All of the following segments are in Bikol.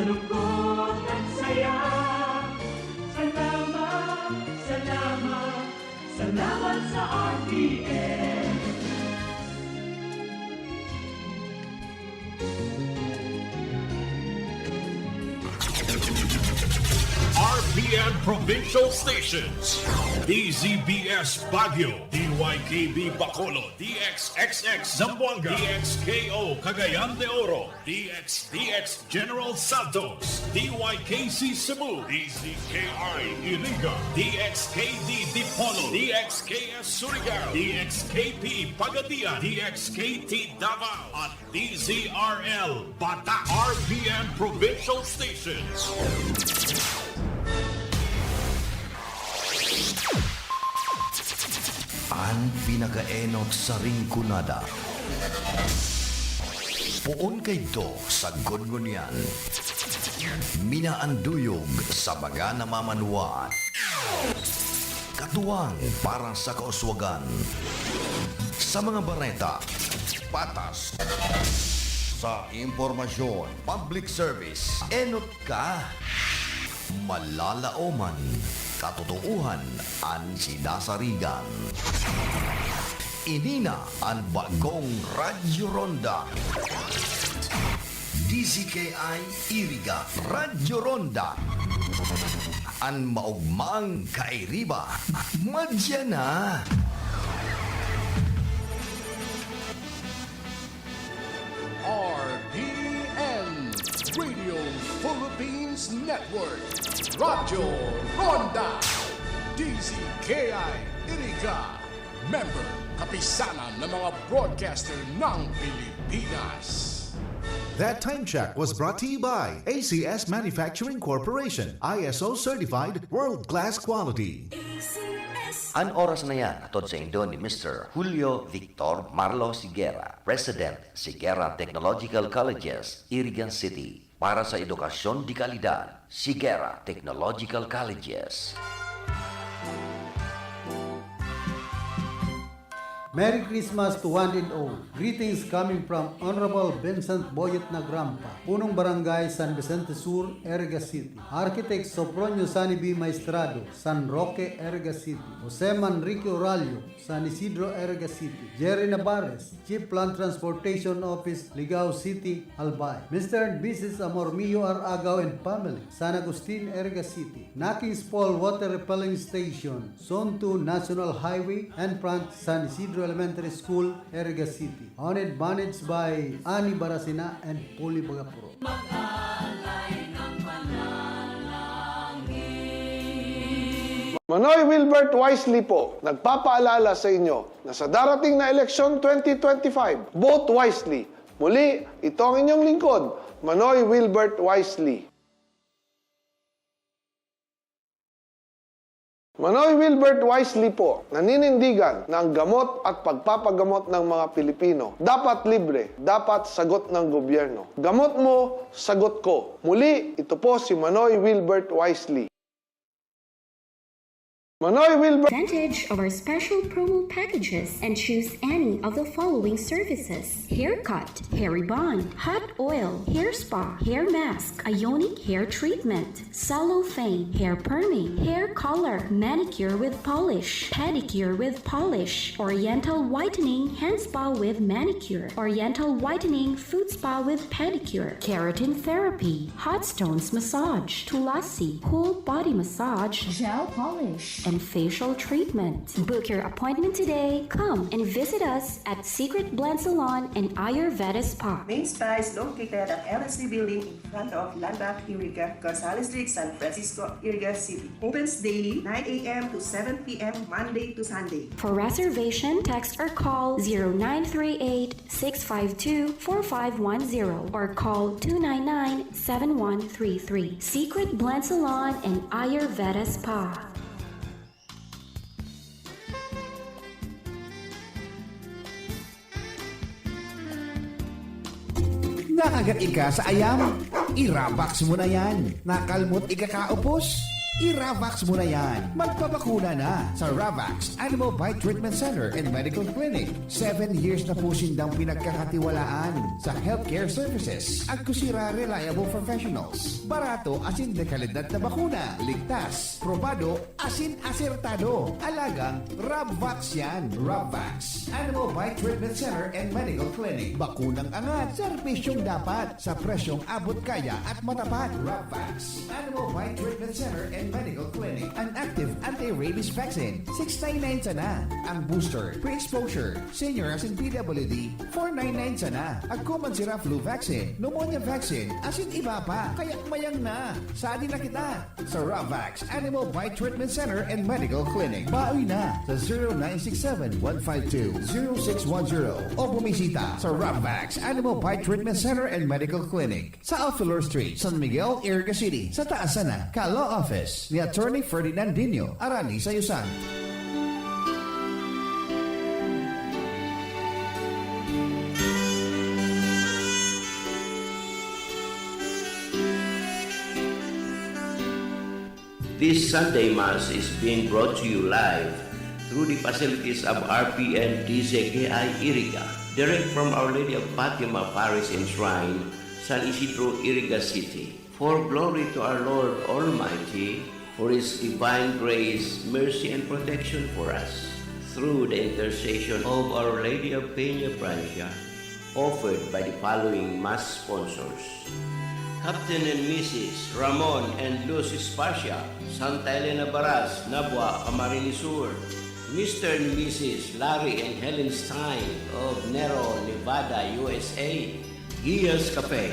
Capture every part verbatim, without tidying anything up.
Lungkot at saya. Salamat, salamat, salamat sa R T N. R P N Provincial Stations, D Z B S Baguio, D Y K B Bacolod, D X X X Zamboanga, D X K O Cagayan de Oro, D X D X General Santos, D Y K C Cebu, D Z K I Iriga, D X K D Dipolog, D X K S Surigao, D X K P Pagadian, D X K T Davao, at D Z R L Bata, R P N Provincial Stations. An pinakaenot sa Rinconada. Poon kaidto sagkod ngunyan. Minaanduyog sa mga namamanwaan. Katuwang para sa kauswagan. Sa mga bareta, patas. Sa impormasyon, public service, enot ka. Malalaoman, katotoohan an sinasarigan. Ini na an bagong Radyo Ronda. D Z K I Iriga, Radyo Ronda. An maogmang kairiba, madya na. R P N, Radio Philippines Network, Radyo Ronda, D Z K I Iriga, member, Kapisanan ng mga Broadcaster ng Pilipinas. That time check was brought to you by A C S Manufacturing Corporation, I S O certified, world-class quality. An oras na yan, hatod saindo ni Mister Julio Victor Marlo Sigera, President, Sigera Technological Colleges, Irigan City. Para sa edukasyon de kalidad, Sigera Technological Colleges. Merry Christmas to one and all. Greetings coming from Honorable Vincent Boyet Nagrampa, Punong Barangay San Vicente Sur, Iriga City. Architect Sopronio Sani B. Maestrado, San Roque, Iriga City. Jose Manrique Oralio, San Isidro, Iriga City. Jerry Navarez, Chief Land Transportation Office, Ligao City, Albay. Mister and Missus Amormio R. Agaw and family, San Agustin, Iriga City. Nakings Paul Water Refilling Station, Zone two National Highway, and front San Isidro Elementary School, Iriga City. Owned, managed by Ani Barasina and Poli Bagapuro. Manoy Wilbert Wisely po, nagpapaalala sa inyo na sa darating na eleksyon twenty twenty-five, vote wisely. Muli, ito ang inyong lingkod, Manoy Wilbert Wisely. Manoy Wilbert Wisely po, naninindigan na ang gamot at pagpapagamot ng mga Pilipino dapat libre, dapat sagot ng gobyerno. Gamot mo, sagot ko. Muli, ito po si Manoy Wilbert Wisely. Manoy Wilbert Advantage of our special promo packages and choose any of the following services: haircut, hair rebond, hot oil, hair spa, hair mask, ionic hair treatment, cellophane, hair perming, hair color, manicure with polish, pedicure with polish, oriental whitening, hand spa with manicure, oriental whitening, foot spa with pedicure, keratin therapy, hot stones massage, tulasi, whole body massage, gel polish, and facial treatment. Book your appointment today. Come and visit us at Secret Blend Salon and Ayurveda Spa. Main spa is located at L S C Building in front of Landmark Iriga, Gonzales Street, San Francisco, Iriga City. Opens daily, nine a.m. to seven p.m., Monday to Sunday. For reservation, text or call zero nine three eight, six five two, four five one zero or call two nine nine, seven one three three. Secret Blend Salon and Ayurveda Spa. Naaga ika sa ayam? Irabaks mo na yan. Nakalmot ika kaupos? I-Ravax mo na yan. Magpabakuna na sa Ravax Animal Bite Treatment Center and Medical Clinic. Seven years na po sindang pinagkakatiwalaan sa healthcare services. Agkusira reliable professionals. Barato asin de kalidad na bakuna. Ligtas, probado, asin asertado. Alagang Ravax yan. Ravax Animal Bite Treatment Center and Medical Clinic. Bakunang angat, serbisyong dapat, sa presyong abot kaya at matapat. Ravax Animal Bite Treatment Center and Medical Clinic. An active anti-rabies vaccine, six nine nine sana. Ang booster, pre-exposure, senior asin P W D, four nine nine sana. Agko man sira flu vaccine, pneumonia vaccine, asin iba pa. Kaya mayang na. Sadi na kita sa Ravax Animal Bite Treatment Center and Medical Clinic. Baoy na sa zero nine six seven, one five two, zero six one zero o bumisita sa Ravax Animal Bite Treatment Center and Medical Clinic sa Alfelor Street, San Miguel, Iriga City, sa taas sana ka Law Office ni Attorney Ferdinandinho Arani Sayusan. This Sunday Mass is being brought to you live through the facilities of R P N D Z K I Iriga, direct from Our Lady of Fatima Parish and Shrine, San Isidro, Iriga City. For glory to our Lord Almighty, for His divine grace, mercy, and protection for us, through the intercession of Our Lady of Peña Francia, offered by the following Mass sponsors: Captain and Missus Ramon and Lucy Sparcia, Santa Elena Baras, Nabua, Camarines Sur; Mister and Missus Larry and Helen Stein of Nero, Nevada, U S A; Gia's Cafe,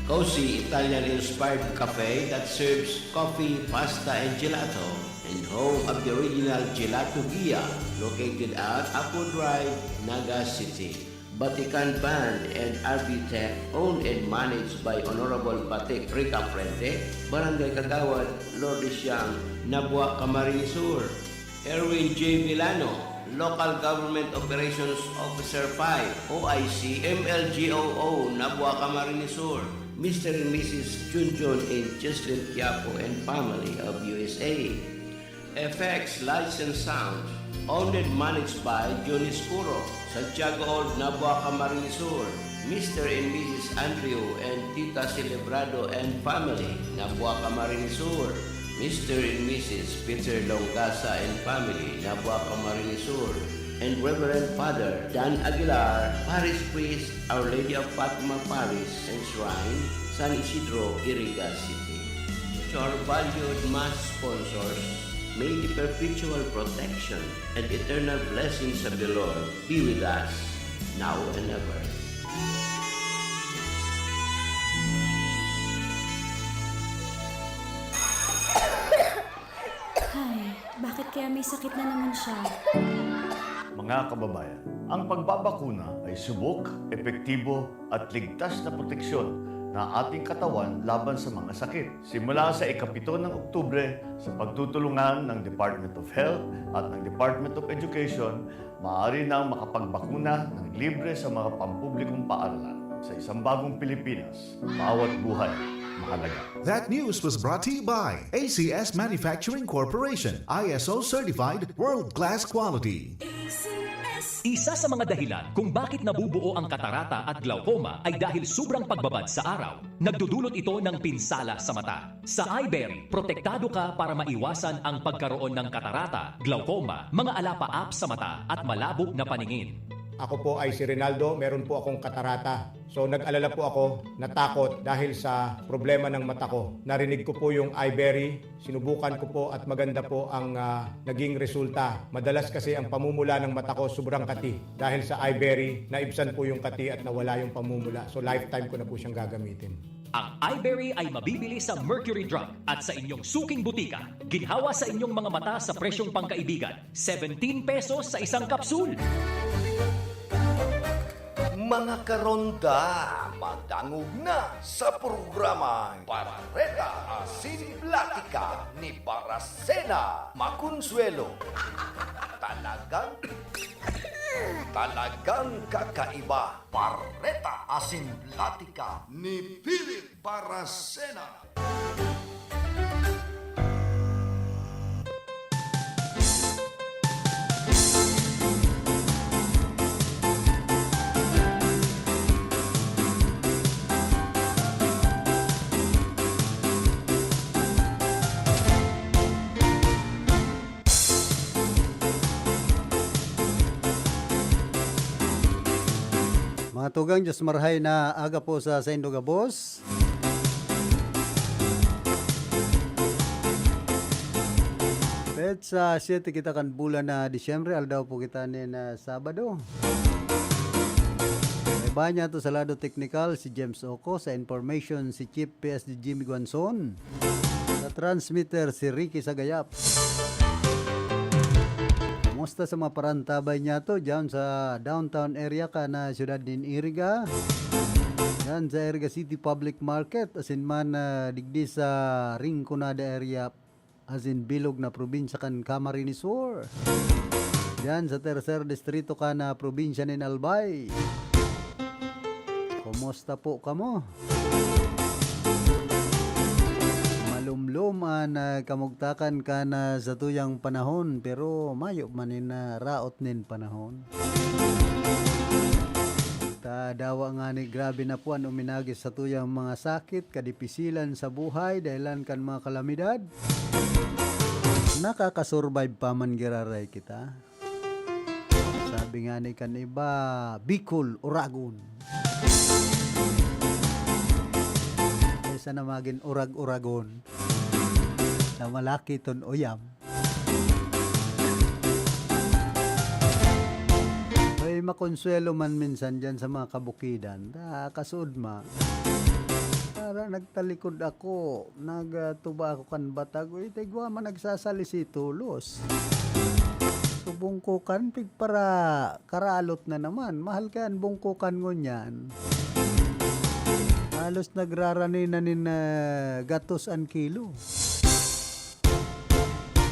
cozy Italian-inspired cafe that serves coffee, pasta, and gelato, and home of the original Gelato Gia, located at Apo Drive, Naga City. Vatican Band and R B Tech, owned and managed by Honorable Batik Rica Frente, Barangay Kagawad, Lourdes Siang, Nabua, Camarines Sur. Erwin J. Villano, Local Government Operations Officer five, O I C, M L G O O, Nabua, Camarines Sur. Mister and Missus Junjun and Jocelyn Quiapo and family of U S A. F X Lights and Sound, owned and managed by Johnny Scuro, Santiago Old, Nabua, Camarines Sur. Mister and Missus Andrew and Tita Celebrado and family, Nabua, Camarines Sur. Mister and Missus Peter Longasa and family, Nabua, Camarines Sur. And Reverend Father Dan Aguilar, Parish Priest, Our Lady of Fatima Parish and Shrine, San Isidro, Iriga City. To our valued Mass sponsors, may the perpetual protection and eternal blessings of the Lord be with us now and ever. Ay, bakit kaya may sakit na naman siya? Mga kababayan, ang pagbabakuna ay subok, epektibo at ligtas na proteksyon na ating katawan laban sa mga sakit. Simula sa ikapito ng Oktubre, sa pagtutulungan ng Department of Health at ng Department of Education, maaari nang makapagbakuna ng libre sa mga pampublikong paaralan. Sa isang bagong Pilipinas, bawat buhay mahalaga. That news was brought to you by A C S Manufacturing Corporation, I S O certified, world-class quality. Isa sa mga dahilan kung bakit nabubuo ang katarata at glaucoma ay dahil sobrang pagbabad sa araw. Nagdudulot ito ng pinsala sa mata. Sa Eyeberry, protektado ka para maiwasan ang pagkaroon ng katarata, glaucoma, mga alapaap sa mata at malabo na paningin. Ako po ay si Rinaldo, meron po akong katarata. So nag-alala po ako, natakot dahil sa problema ng mata ko. Narinig ko po yung Eyeberry, sinubukan ko po at maganda po ang ah, naging resulta. Madalas kasi ang pamumula ng mata ko sobrang kati. Dahil sa Eyeberry, naibsan po yung kati at nawala yung pamumula. So lifetime ko na po siyang gagamitin. Ang Eyeberry ay mabibili sa Mercury Drug at sa inyong suking butika. Ginhawa sa inyong mga mata sa presyong pangkaibigan, seventeen pesos sa isang kapsul. Mga karonda, madangog na sa programang Bareta Asin Platika ni Baracena Maconsuelo. Talagang, talagang kakaiba. Bareta Asin Platika ni Philip Baracena. Tugang Diyos marhay na aga po sa saindo gabos. Petsa siyete kita kan bulan na Disyembre, aldaw po kita nin, ah, Sabado. May banya to sa lado teknikal si James Oco, sa information si Chief P S D Jimmy Guanzon. Sa transmitter, si Ricky Sagayap. Kumusta sa mga parantabay niyato dyan sa downtown area kan siyudad nin Iriga? Yan sa Iriga City Public Market, asin man, ah, digdi sa Rinconada area, asin bilog na probinsya kan Camarines Sur. Diyan sa tercer distrito kan, ah, probinsya nin Albay. Kumusta po kamo? Malumlom an, ah, kamugtakan kan, ah, satuyang panahon, pero mayo man nin, ah, raot nin panahon. Ta dawa ngani grabe na po an uminagi satuyang mga sakit, kadipisilan sa buhay dahelan kan mga kalamidad. Nakaka-survive pa man giraray kita. Sabi ngani kan iba, "Bicol, Uragon." Kaysa na magin urag-uragon na malaki ton uyam. May makonsuelo man minsan diyan sa mga kabukidan. Ta, kasuod ma, para nagtalikod ako, nagtuba ako kan batag, uy, ta igwa man nagsasalisi tolos. So, bungkukan, pigpara karalot na naman. Mahal kaya an bungkukan ngunyan. Halos nagrarani na nin, ah, gatos an kilo.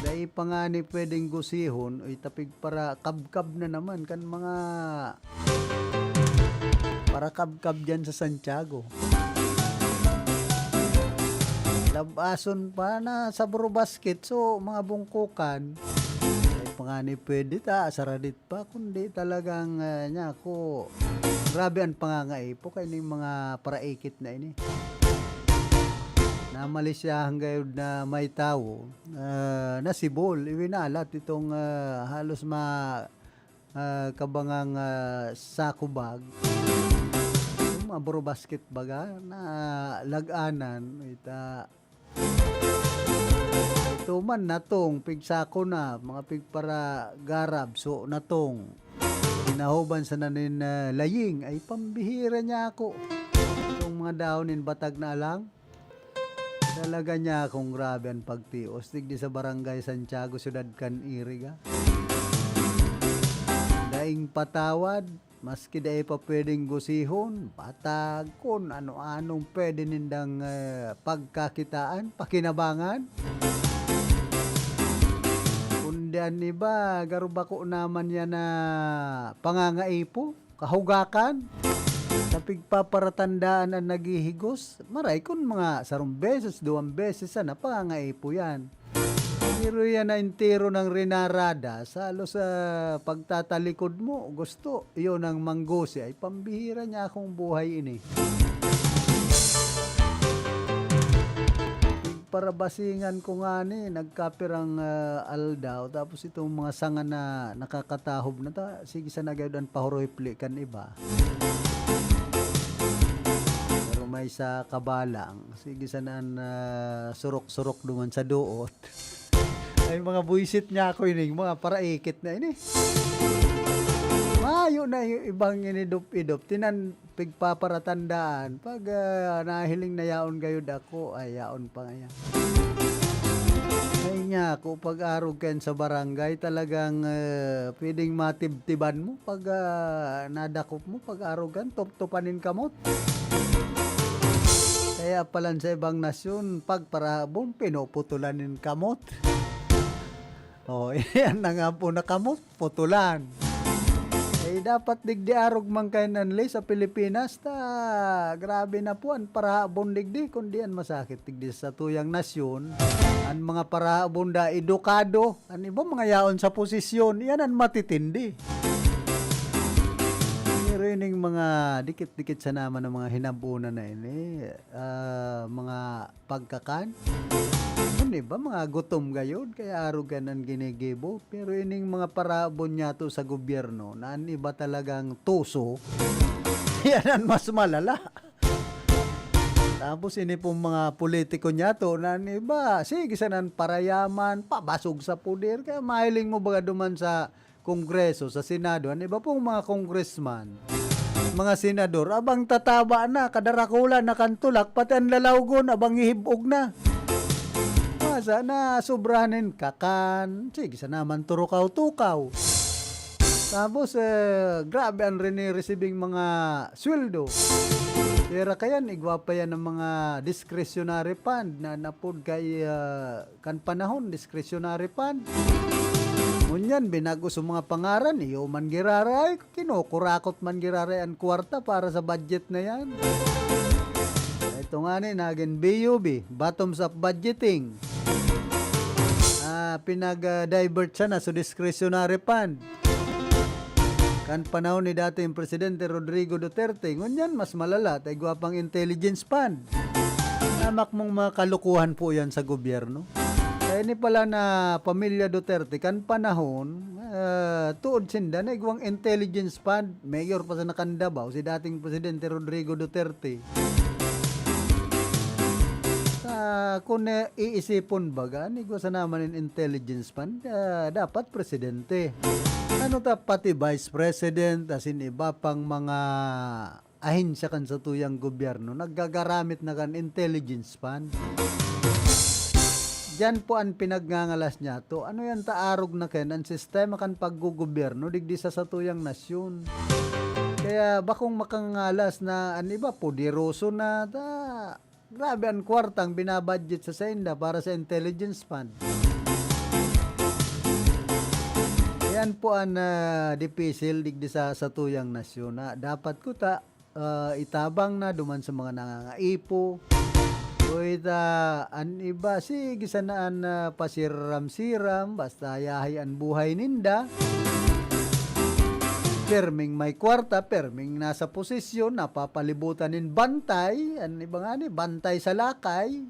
Dai pa ngani pwedeng gusihon, uy, ta pigpara kabkab na naman kan mga parakabkab diyan sa Santiago. Labason pa na sa buro basket, so, mga bungkukan. Dai pa ngani pwede ta, saradit pa, kundi talagang, ah, niya ako, grabe an pangangaipo kaining mga paraikit na ini. Namalisyahan gayod na may tawo, ah, nasibol, iwinalat itong, ah, halos ma-, ah, kabangang, ah, sako bag. Yung mga buro basket baga, na laganan, ita, ito man natong, pigsako na, mga pigparagarab, so natong. Hinahuban sa nanin, ah, laying, ay pambihira niya ako. Itong mga dahon nin batag na alang, talaga niya akong grabe an pagtios. Digdi sa Barangay Santiago, Siyudad kan Iriga. Daing patawad, maski dai pa pwedeng gusihon, batag, kun ano-anong pwede nindang, eh, pagkakitaan, pakinabangan. Kundi an iba, garo bako naman yan na pangangaipo, kahugakan, sa pigpaparatandaan an naghihigos. Maray kun mga sarong beses, duwang beses sana, pangangaipo yan. Pero yan na entero ng rinaradas, halos sa pagtatalikod mo, gusto, iyon ang manggosi, ay pambihira niya akong buhay ini. Parabasingan ko ngani, nagkapirang, ah, aldaw, tapos itong mga sanga na nakakatahob na ta, sige sana gayod an pahuroypli kan iba. Pero may sa kabalang, sige sana an, ah, surok-surok duman sa duot. Ay, mga buwisit niya ako ini, mga paraikit na ini. Mayo na yung ibang inidop-idop. Tinan, pigpaparatandaan. Pag, ah, nahiling na yaon gayod ako, ay, yaon pa ngayon. Ay niya, kung pag-arog kayan sa barangay, talagang, ah, pwedeng matibtiban mo. Pag, ah, nadakop mo, pag-arog kan, tuptupan nin kamot. Kaya palan sa ibang nasyon, pag parahabon, pinuputulan nin kamot. Oh, yan na nga po na kamot, putulan. Eh, dapat digdi arog man kayo nanli sa Pilipinas, ta grabe na po an parahabon digdi, kundi an masakit digdi sa tuyang nasyon, an mga parahabon da edukado, an iba mga yaon sa posisyon, yan an matitindi. Pero ining mga dikit-dikit sa naman ng mga hinabunan na ini, ah, mga pagkakan, Ano ba, mga gutom gayod, kaya arog ka nang ginigibo. Pero ining mga parabon niya to sa gobyerno, na an iba talagang tuso, yan ang mas malala. Tapos ini pong mga politiko niya to, na an iba, sige, sanan parayaman, pabasog sa puder. Kaya mahiling mo baga duman sa Kongreso, sa Senado, an iba pong mga congressman, mga senador, abang tataba na, kadarakula na kan tulak, pati an lalawgon, abang hihib-og na. Masa na sobrahan nin kakan, sige, sa naman turukaw-tukaw. Tapos, eh, grabe an riniresibing mga sweldo. Pera kayan, igwa pa yan ng mga discretionary fund na napod kay, ah, kan panahon, discretionary fund. Ngunyan, binago sa mga pangaran, iyo man giraray, kinukurakot man giraray an kwarta para sa budget na yan. Ito nga ni, nagin B U B, bottoms up budgeting. Ah, pinag-divert siya na sa discretionary fund. Kan panahon ni dating Presidente Rodrigo Duterte, ngunyan mas malala, ta igwa pang intelligence fund. Hamak mong mga kalukuhan po yan sa gobyerno. Kaya ini pala na pamilya Duterte, kan panahon, ah, tuod sinda na igwang intelligence fund, mayor pa sa Nakandabaw, si dating Presidente Rodrigo Duterte. Sa, kung iisipon baga, an igwa sa naman nin intelligence fund, ah, dapat presidente. Ano ta, pati vice president, asin iba pang mga ahensya kan satuyang gobyerno, naggagaramit na kan intelligence fund. Diyan po an pinagngangalas niya to. Ano yan ta, arog na kayan an sistema kan paggogobyerno digdi sa satuyang nasyon. Kaya bakong makangalas na an iba, poderoso na, ta, grabe an kwartang binabudget sa sainda para sa intelligence fund. Yan po an, ah, dipisil digdi sa satuyang nasyon na dapat kuta, ah, itabang na duman sa mga nangangaipo. O ita, an iba, sige sana an, ah, pasiram-siram, basta yahay an buhay ninda. Perming may kwarta, perming nasa posisyon, napapalibutan nin bantay. An iba nga ni, bantay sa lakay.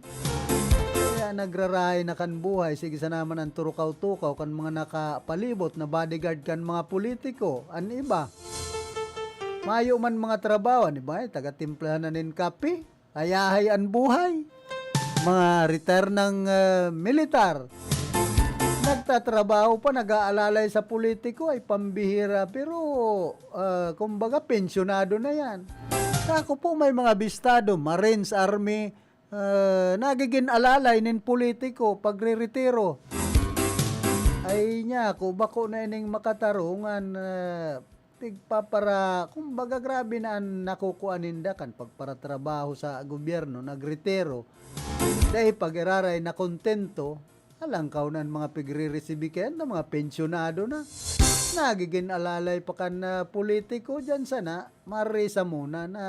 Kaya nagrarahay na kan buhay. Sige sana man an turukaw-tukaw kan mga nakapalibot na bodyguard kan mga politiko. An iba, mayo man mga trabaho. An iba, eh, taga-timplahan na nin kape. Hayahay an buhay. Mga retire ng, ah, militar. Nagtatrabaho pa, nag-aalalay sa politiko, ay pambihira. Pero, ah, kumbaga, pensyonado na yan. Sa ako po, may mga bistado, Marines, Army, ah, nagigin alalay nin politiko, pagre-retiro. Ay niya, ako, bako na ining makatarungan, ah, tigpapara-, kumbaga, grabe na an nakukua ninda kan pagparatrabaho sa gobyerno, nagretiro. Dai pag-iraray na kontento, alangkaw na an mga pigre-resibi kayan na mga pensyonado na. Nagigin alalay pa kan, ah, politiko, diyan sana, marisa muna na,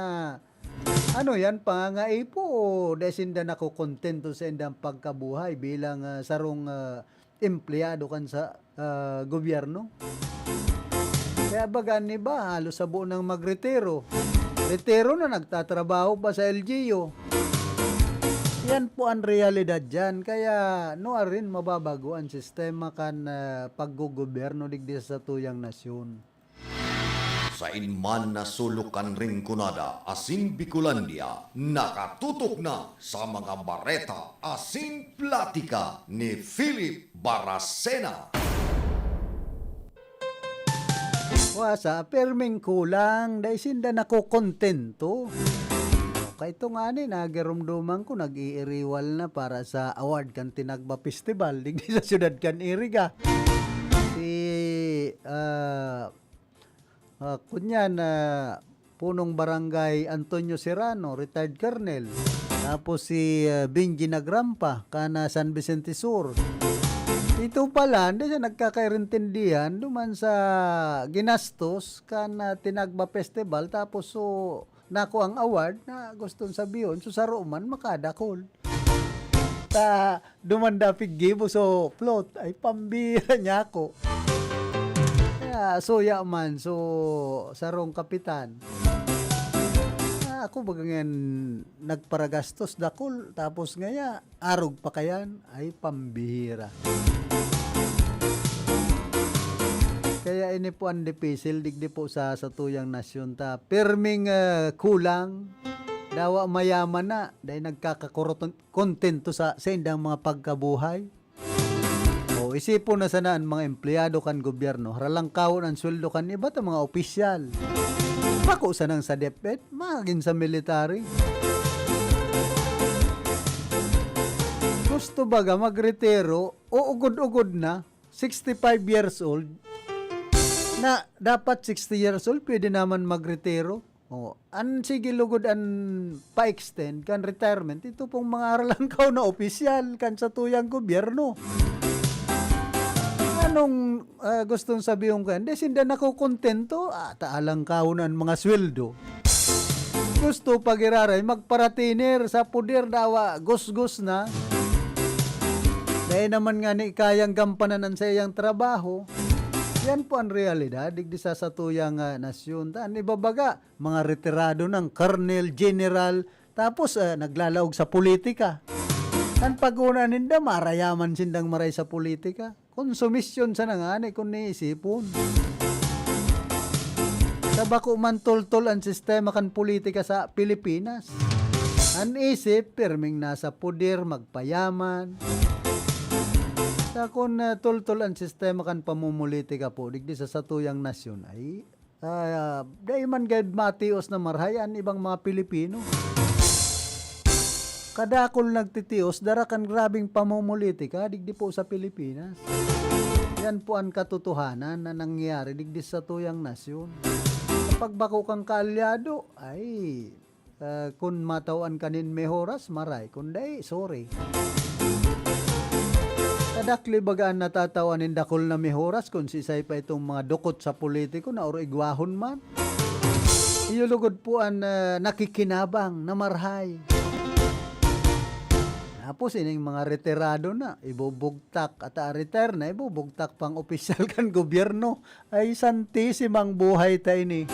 ano yan, pangangaipo o dai sinda nakokontento sa indang pagkabuhay bilang, ah, sarong, ah, empleyado kan sa, ah, gobyerno. Kaya baga an iba, halos sabo nang magretiro. Retiro na, nagtatrabaho pa sa L G U. Yan po an realidad diyan. Kaya nuarin mababago an sistema kan, ah, paggogobyerno digdi sa satuyang nasyon. Sain man na sulok kan Rinconada asin Bicolandia, nakatutok na sa mga bareta asin platika ni Philip Baracena. Wasa, perming kulang, dai sinda nakokontento. Kay ito nga ni, nagirumduman ko, nag-iiriwal na para sa award kan Tinagba Festival, digdi sa siyudad kan Iriga. Si, ah, ah, kunyan, ah, Punong Barangay Antonio Serrano, retired colonel. Tapos si, ah, Benji Nagrampa, kan, ah, San Vicente Sur. Ito pala, hindi siya nagkakairintindihan duman sa ginastos kan, ah, Tinagba Festival. Tapos, so, nako ang award na gustong sabihon, so, saro man, makadakol. Ta, duman dapig gibo, so, float. Ay, pambira niya ako. Kaya, suya man, so, sarong kapitan. Ah, Ako baga ngayon nagparagastos dakul, tapos ngaya arog pa kayan, ay pambihira. Kaya ini po ang dipisil, digdi po sa satuyang nasyon ta. Pirming, ah, kulang, dawa mayaman na, dahil nagkakakontento sa, sa indang mga pagkabuhay. O, isipon na sana an mga empleyado kan gobyerno, haralangkawon an sweldo kan iba ta mga opisyal. Bako sanang sa DepEd, magin sa military. Gusto baga magretiro, o ugod-ugod na, sixty-five years old, na dapat sixty years old, pwede naman magretiro. Oh, an sige lugod an pa-extend kan retirement, ito pong mga aralangkaw na opisyal kan satuyang gobyerno. Anong, ah, gustong sabihon ko yan? Di sinda nakokontento, ah, ta alangkawon an mga sweldo. Gusto pa giraray magparatiner sa poder, dawa gusgos na. Dai naman ngani kayang gampanan an saiyang trabaho. Yan po an realidad digdi sa satuyang, ah, nasyon. Ta, an iba baga, mga retirado nang, colonel, general, tapos, ah, naglalaog sa politika. An pag-una ninda, marayaman sindang maray sa politika. Konsumisyon sana ngani kun iisipon. Sa bako man tultol an sistema kan politika sa Pilipinas. An isip, pirming nasa poder, magpayaman. Sa kun, ah, tultol an sistema kan pamumulitika po, digdi sa satuyang nasyon, ay, ah, dai man gad matios na marahay an ibang mga Pilipino. Kadakul nagtitios, dara kan grabeng pamumulitika digdi po sa Pilipinas. Yan po an katotohanan na nangyayari digdi sa satuyang nasyon. Kapag bako kang kaalyado, ay, ah, kun matawan ka nin mehoras, maray. Kun dai, sorry. Kadakli baga an natatawan nin dakul na mehoras kun sisay pa itong mga dukot sa politiko na or igwahon man. Iyo lugod po an, ah, nakikinabang na marahay. Tapos ining mga retirado na, ibubugtak, at, ah, retire na, ibubugtak pang opisyal kan gobyerno. Ay, santisimang buhay ta ini.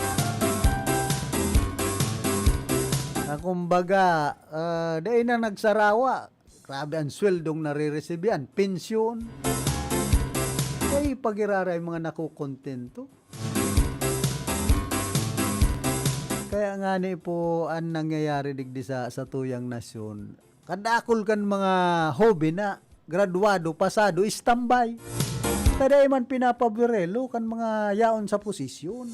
Na kumbaga, ah, dai na nagsarawa. Grabe an sweldong nariresibihan, pensyon. Ay, pagiraray mga nakokontento. Kaya ngani po an nangyayari digdi sa, sa tuyang nasyon. Kadakul kan mga hoben na gradwado, pasado, istambay. Kada man pinapaberelo kan mga yaon sa posisyon.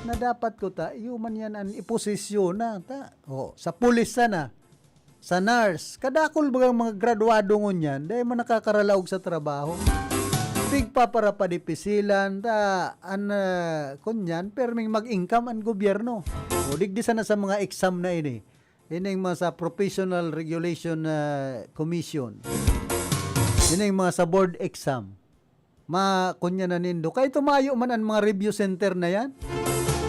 Na dapat ko ta, iyo man yan an iposisyon na. Ta, oh, sa pulis sana, sa nurse, kadakul bagang mga gradwado ngunyan, dai man nakakaralaog sa trabaho. Pigpaparapadipisilan, ta, an, ah, kunyan, perming mag-income an gobyerno. O, digdi sana sa mga exam na ini. Ining mga sa Professional Regulation, ah, Commission. Ining mga sa board exam. Ma, kunya na nindo. Kay tumayo man an mga review center na yan.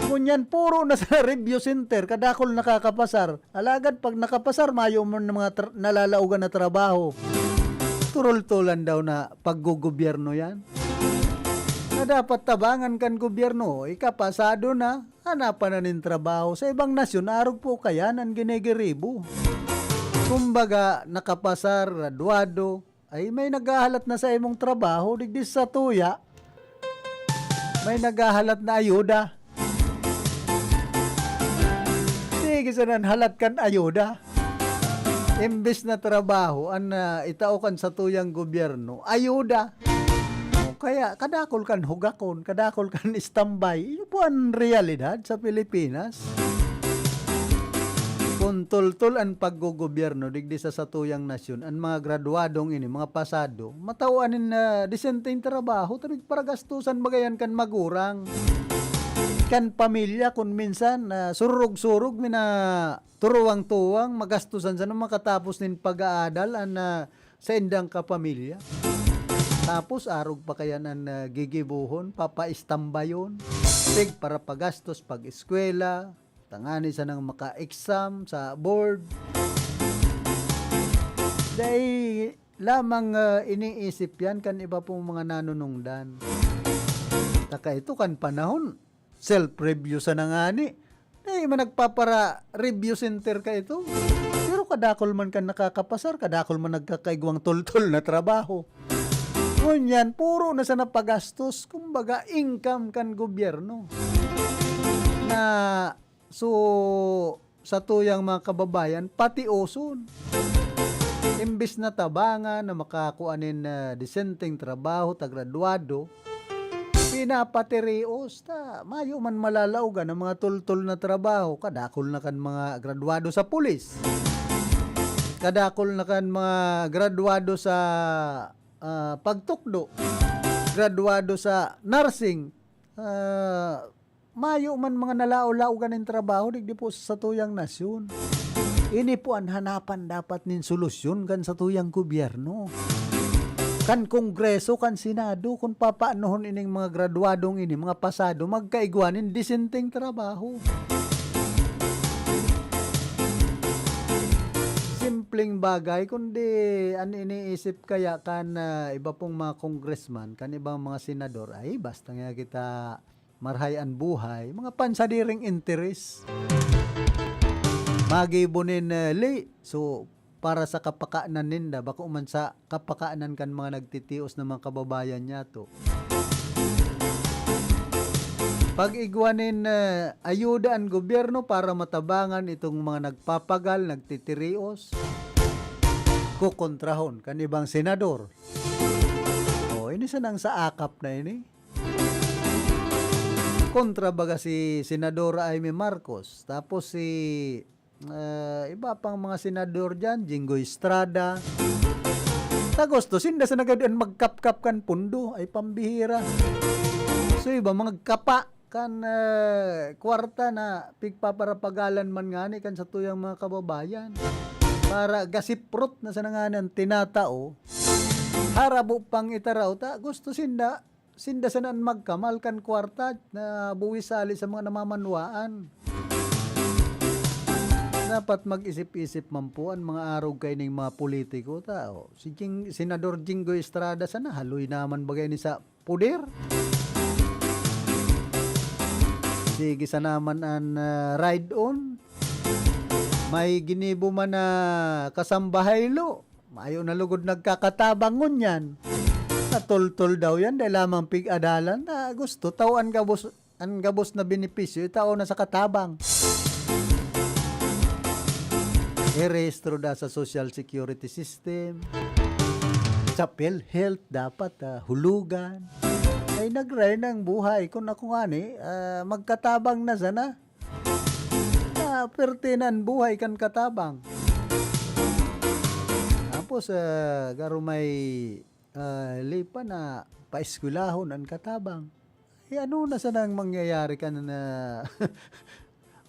Ngunyan, puro na sa review center. Kadakul nakakapasar. Alagad pag nakapasar, mayo man mga tra-, nalalaogan na trabaho. Turultulan daw na paggogobyerno yan. Na dapat tabangan kan gobyerno, ikapasado na, hanapan na nin trabaho. Sa ibang nasyon, arog po kayan an ginigiribo. Kumbaga, nakapasar, graduado, ay may naghahalat na sa imong trabaho, digdi sa tuya, may naghahalat na ayuda. Sige, sanan halat kan ayuda. Imbes na trabaho, an, ah, itao kan satuyang gobyerno, ayuda. O kaya, kadakul kan hugakon, kadakul kan istambay. Iyo po an realidad sa Pilipinas. Kun tultol an paggogobyerno digdi sa satuyang nasyon, an mga gradwadong ini, mga pasado, matawan nin, ah, disenteng trabaho, ta paragastos an bagayan kan magurang, kan pamilya, kun minsan, ah, sururog-surog, mina-, turuwang-tuwang, magastusan sana makatapos nin pag-aadal an, ah, saindang kapamilya. Tapos, arog pa kayan an, ah, gigibohon, papaistambayon, pig para pagastos, pag-eskwela, tangani sanang maka-exam sa board. Dai lamang, ah, iniisip yan kan iba pong mga nanunungdan. Taka ito kan panahon, self-review sana ngani. May man nagpapara-review center ka ito. Pero kadakol man kan nakakapasar, kadakol man nagkakaigwang tultol na trabaho. Ngunyan, puro na sana pagastos, kumbaga, income kan gobyerno. Na, so, sa tuyang mga kababayan, pati oson. Imbis na tabangan na makakuha nin, ah, disenteng trabaho, ta graduado, pinapatirios ta mayo man malalaogan ang mga tultol na trabaho. Kadakol na kan mga graduado sa pulis. Kadakol na kan mga graduado sa, ah, pagtukdo. Graduado sa nursing. Ah, mayo man mga nalaog-laogan nin trabaho digdi po sa satuyang nasyon. Ini po an hanapan dapat nin solusyon kan satuyang gobyerno, kan Kongreso, kan Senado, kun papaanohon ining mga graduadong ini, mga pasado, magkaigwa nin disenteng trabaho. Simpleng bagay, kundi an iniisip kaya kan, ah, iba pong mga congressman, kan ibang mga senador, ay, basta nga kita marahay an buhay, mga pansadiring interes. Magibo nin, eh, li-, so, para sa kapakanan ninda, bako man sa kapakanan kan mga nagtitios na mga kababayan niyato. Pag-igwa nin, eh, ayuda an gobyerno para matabangan itong mga nagpapagal, nagtitirios, kukontrahon kan ibang senador. Oh, ini sanang sa akap na ini. Kontra baga si Senadora Imee Marcos, tapos si, ah, iba pang mga senador diyan, Jinggoy Estrada. Ta gusto sinda sana gad an magkapkap kan pundo, ay pambihira. So, iba mga kapa kan, ah, kwarta na pigpaparapagalan man ngani kan satuyang mga kababayan. Para gasiprot na sana ngani an tinatao, harabo pang itaraw ta, gusto sinda sinda sana an magkamal kan kwarta na buwis hali sa mga namamanwaan. Dapat mag-isip-isip man po an mga arog kaining mga politiko ta, o. Si Jing-, Senador Jinggoy Estrada sana, haloy naman bagay ni sa poder. Sige sana man an, ah, ride-on. May ginibo man na kasambahay lo. Mayo na lugod nagkakatabang ngunyan. Natultol daw yan dahil lamang pig-adalan na gusto tao an gabos, an gabos na benepisyo itao na sa katabang. Irehistro da sa Social Security System. Sa PhilHealth dapat, ah, hulugan. Ay, nagray ng buhay. Kung ako ngani, ah, magkatabang na sana. Ah, perte na an buhay kan katabang. Tapos, ah, garo may, ah, lipa na paeskwelahon an katabang. Eh, ano na sanang mangyayari kan, ah,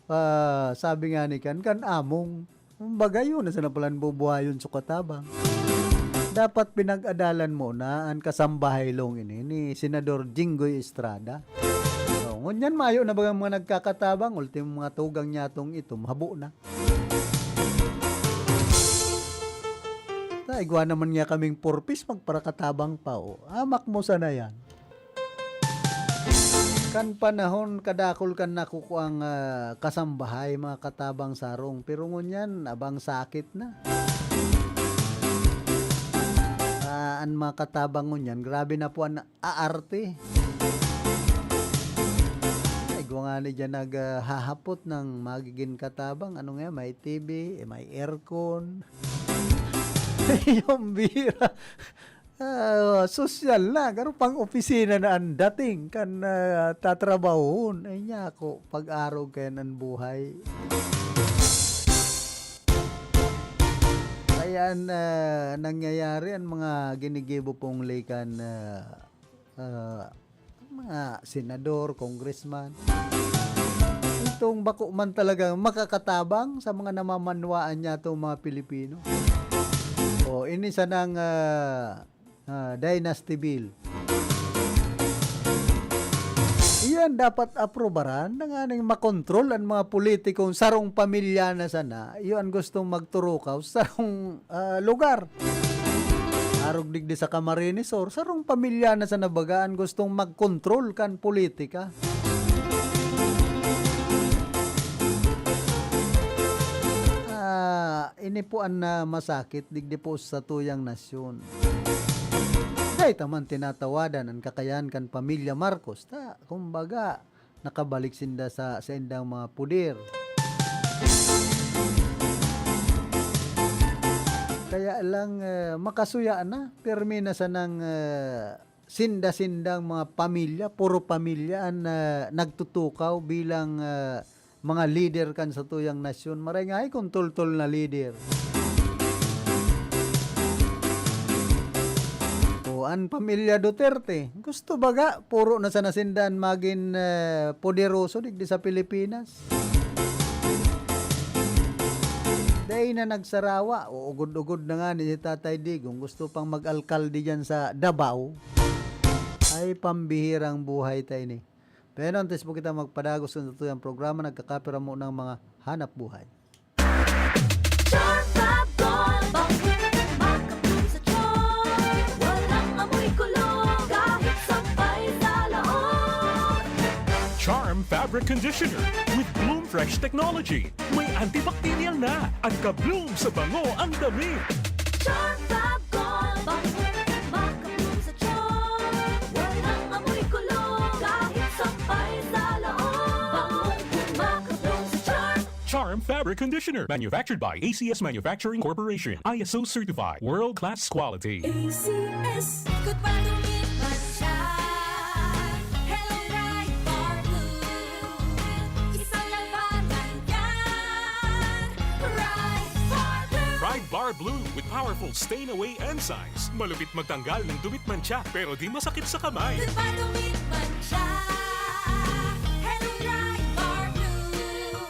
ah, sabi nga ni kan, kan among, kumbaga, yun na sana palan bubuhayon sa katabang. Dapat pinag-adalan mo na an kasambahay long ini ni Senador Jinggoy Estrada. So, ngunyan mayo na bagang mga nagkakatabang, ultimo mga tugang niya tong ito, mahabo na. Ta, igwa naman niya kaming purpose, magparakatabang pa, o. Amak mo sana yan. Kan panahon, kadakol kan nakukuang, ah, kasambahay, mga katabang sarong. Pero ngunyan, abang sakit na. Ah, an mga katabang ngunyan, grabe na po an aarte. Ay, igwa ngani diyan naghahapot ng magigin katabang. Ano nga, may T V, eh, may aircon. Yung bira. Ah, sosyal na, garo pang opisina na an dating kan, ah, tatrabahon. Ay, niya ako, pag-arog kaya ng buhay. Kaya an, ah, nangyayari, an mga ginigibo pong likan, ah, ah, mga senador, congressman, itong bako man talagang makakatabang sa mga namamanwaan niya itong mga Pilipino. O, ini sanang, ah, ah, dynasty bill. Iyan dapat aprobaran na nganing makontrol ang mga politikong sarong pamilya na sana, iyo ang gustong magturukaw sa sarong, ah, lugar. Arog digdi sa Camarines Sur, sarong pamilya na sana baga an gustong magkontrol kan politika. Ini po an, ah, masakit digdi po sa satuyang nasyon. Dai ta man tinatawadan an kakayahan kan pamilya Marcos, ta kumbaga nakabalik sinda sa saindang mga puder. Kaya lang, ah, makasuya na, pirmi na sanang, ah, sinda-sindang mga pamilya, puro pamilya an, ah, nagtutukaw bilang, ah, mga lider kan satuyang nasyon. Maray nga ay kung toltol na lider. O, an pamilya Duterte, gusto baga puro na sana sinda an magin, ah, poderoso digdi sa Pilipinas. Dai na nagsarawa, uugod-ugod na ngani si Tatay Digong, gusto pang mag-alkalde diyan sa Davao. Ay, pambihirang buhay ta ini. Pero antes po kita magpadagos kan satuyang programa, nagkakapira mo ng mga hanap buhay. Charm Fab Gold, bangkong makapulong sa tiyan. Walang amoy kulog, kahit sampay sa laot. Charm Fabric Conditioner with Bloom Fresh Technology. May antibacterial na. Ang ka-bloom sa bango ang damit. Charm Fab Gold, bangkong makapulong sa tiyan. Walang amoy kulog, kahit sampay sa laot. Bangkong makapulong sa tiyan. Charm Fabric Conditioner, manufactured by A C S Manufacturing Corporation, I S O certified, world-class quality. A C S. Ikot pa, dumit pa siya. Hello, Pride Bar Blue. Isang labanan yan. Pride Bar Blue. Pride Bar Blue with powerful stain away enzymes. Malupit magtanggal ng dumit mantsa, pero di masakit sa kamay. Ikot pa, dumit pa siya. Hello, Pride Bar Blue.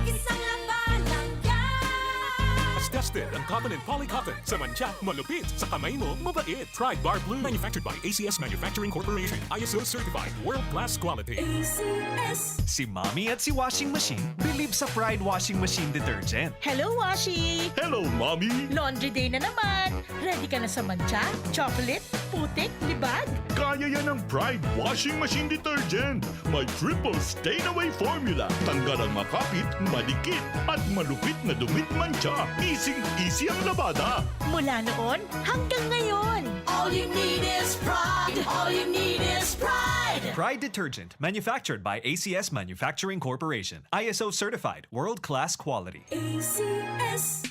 Isang labanan yan. Tested ang cotton and polycotton. Sa mantsa, malupit. Sa kamay mo, mabait. Pride Bar Blue. Manufactured by A C S Manufacturing Corporation. I S O certified. World class quality. A C S. Si Mommy at si Washing Machine believe sa Pride Washing Machine Detergent. Hello, Washi! Hello, Mommy! Laundry day na naman! Ready ka na sa mantsa, chocolate, putik, libag? Kaya yan ng Pride Washing Machine Detergent. May triple stain away formula. Tanggal ang makapit, madikit, at malupit na dumit mantsa. Easy-easy ang labada. Mula noon hanggang ngayon. All you need is Pride. All you need is Pride. Pride Detergent, manufactured by A C S Manufacturing Corporation. I S O certified, world-class quality. A C S.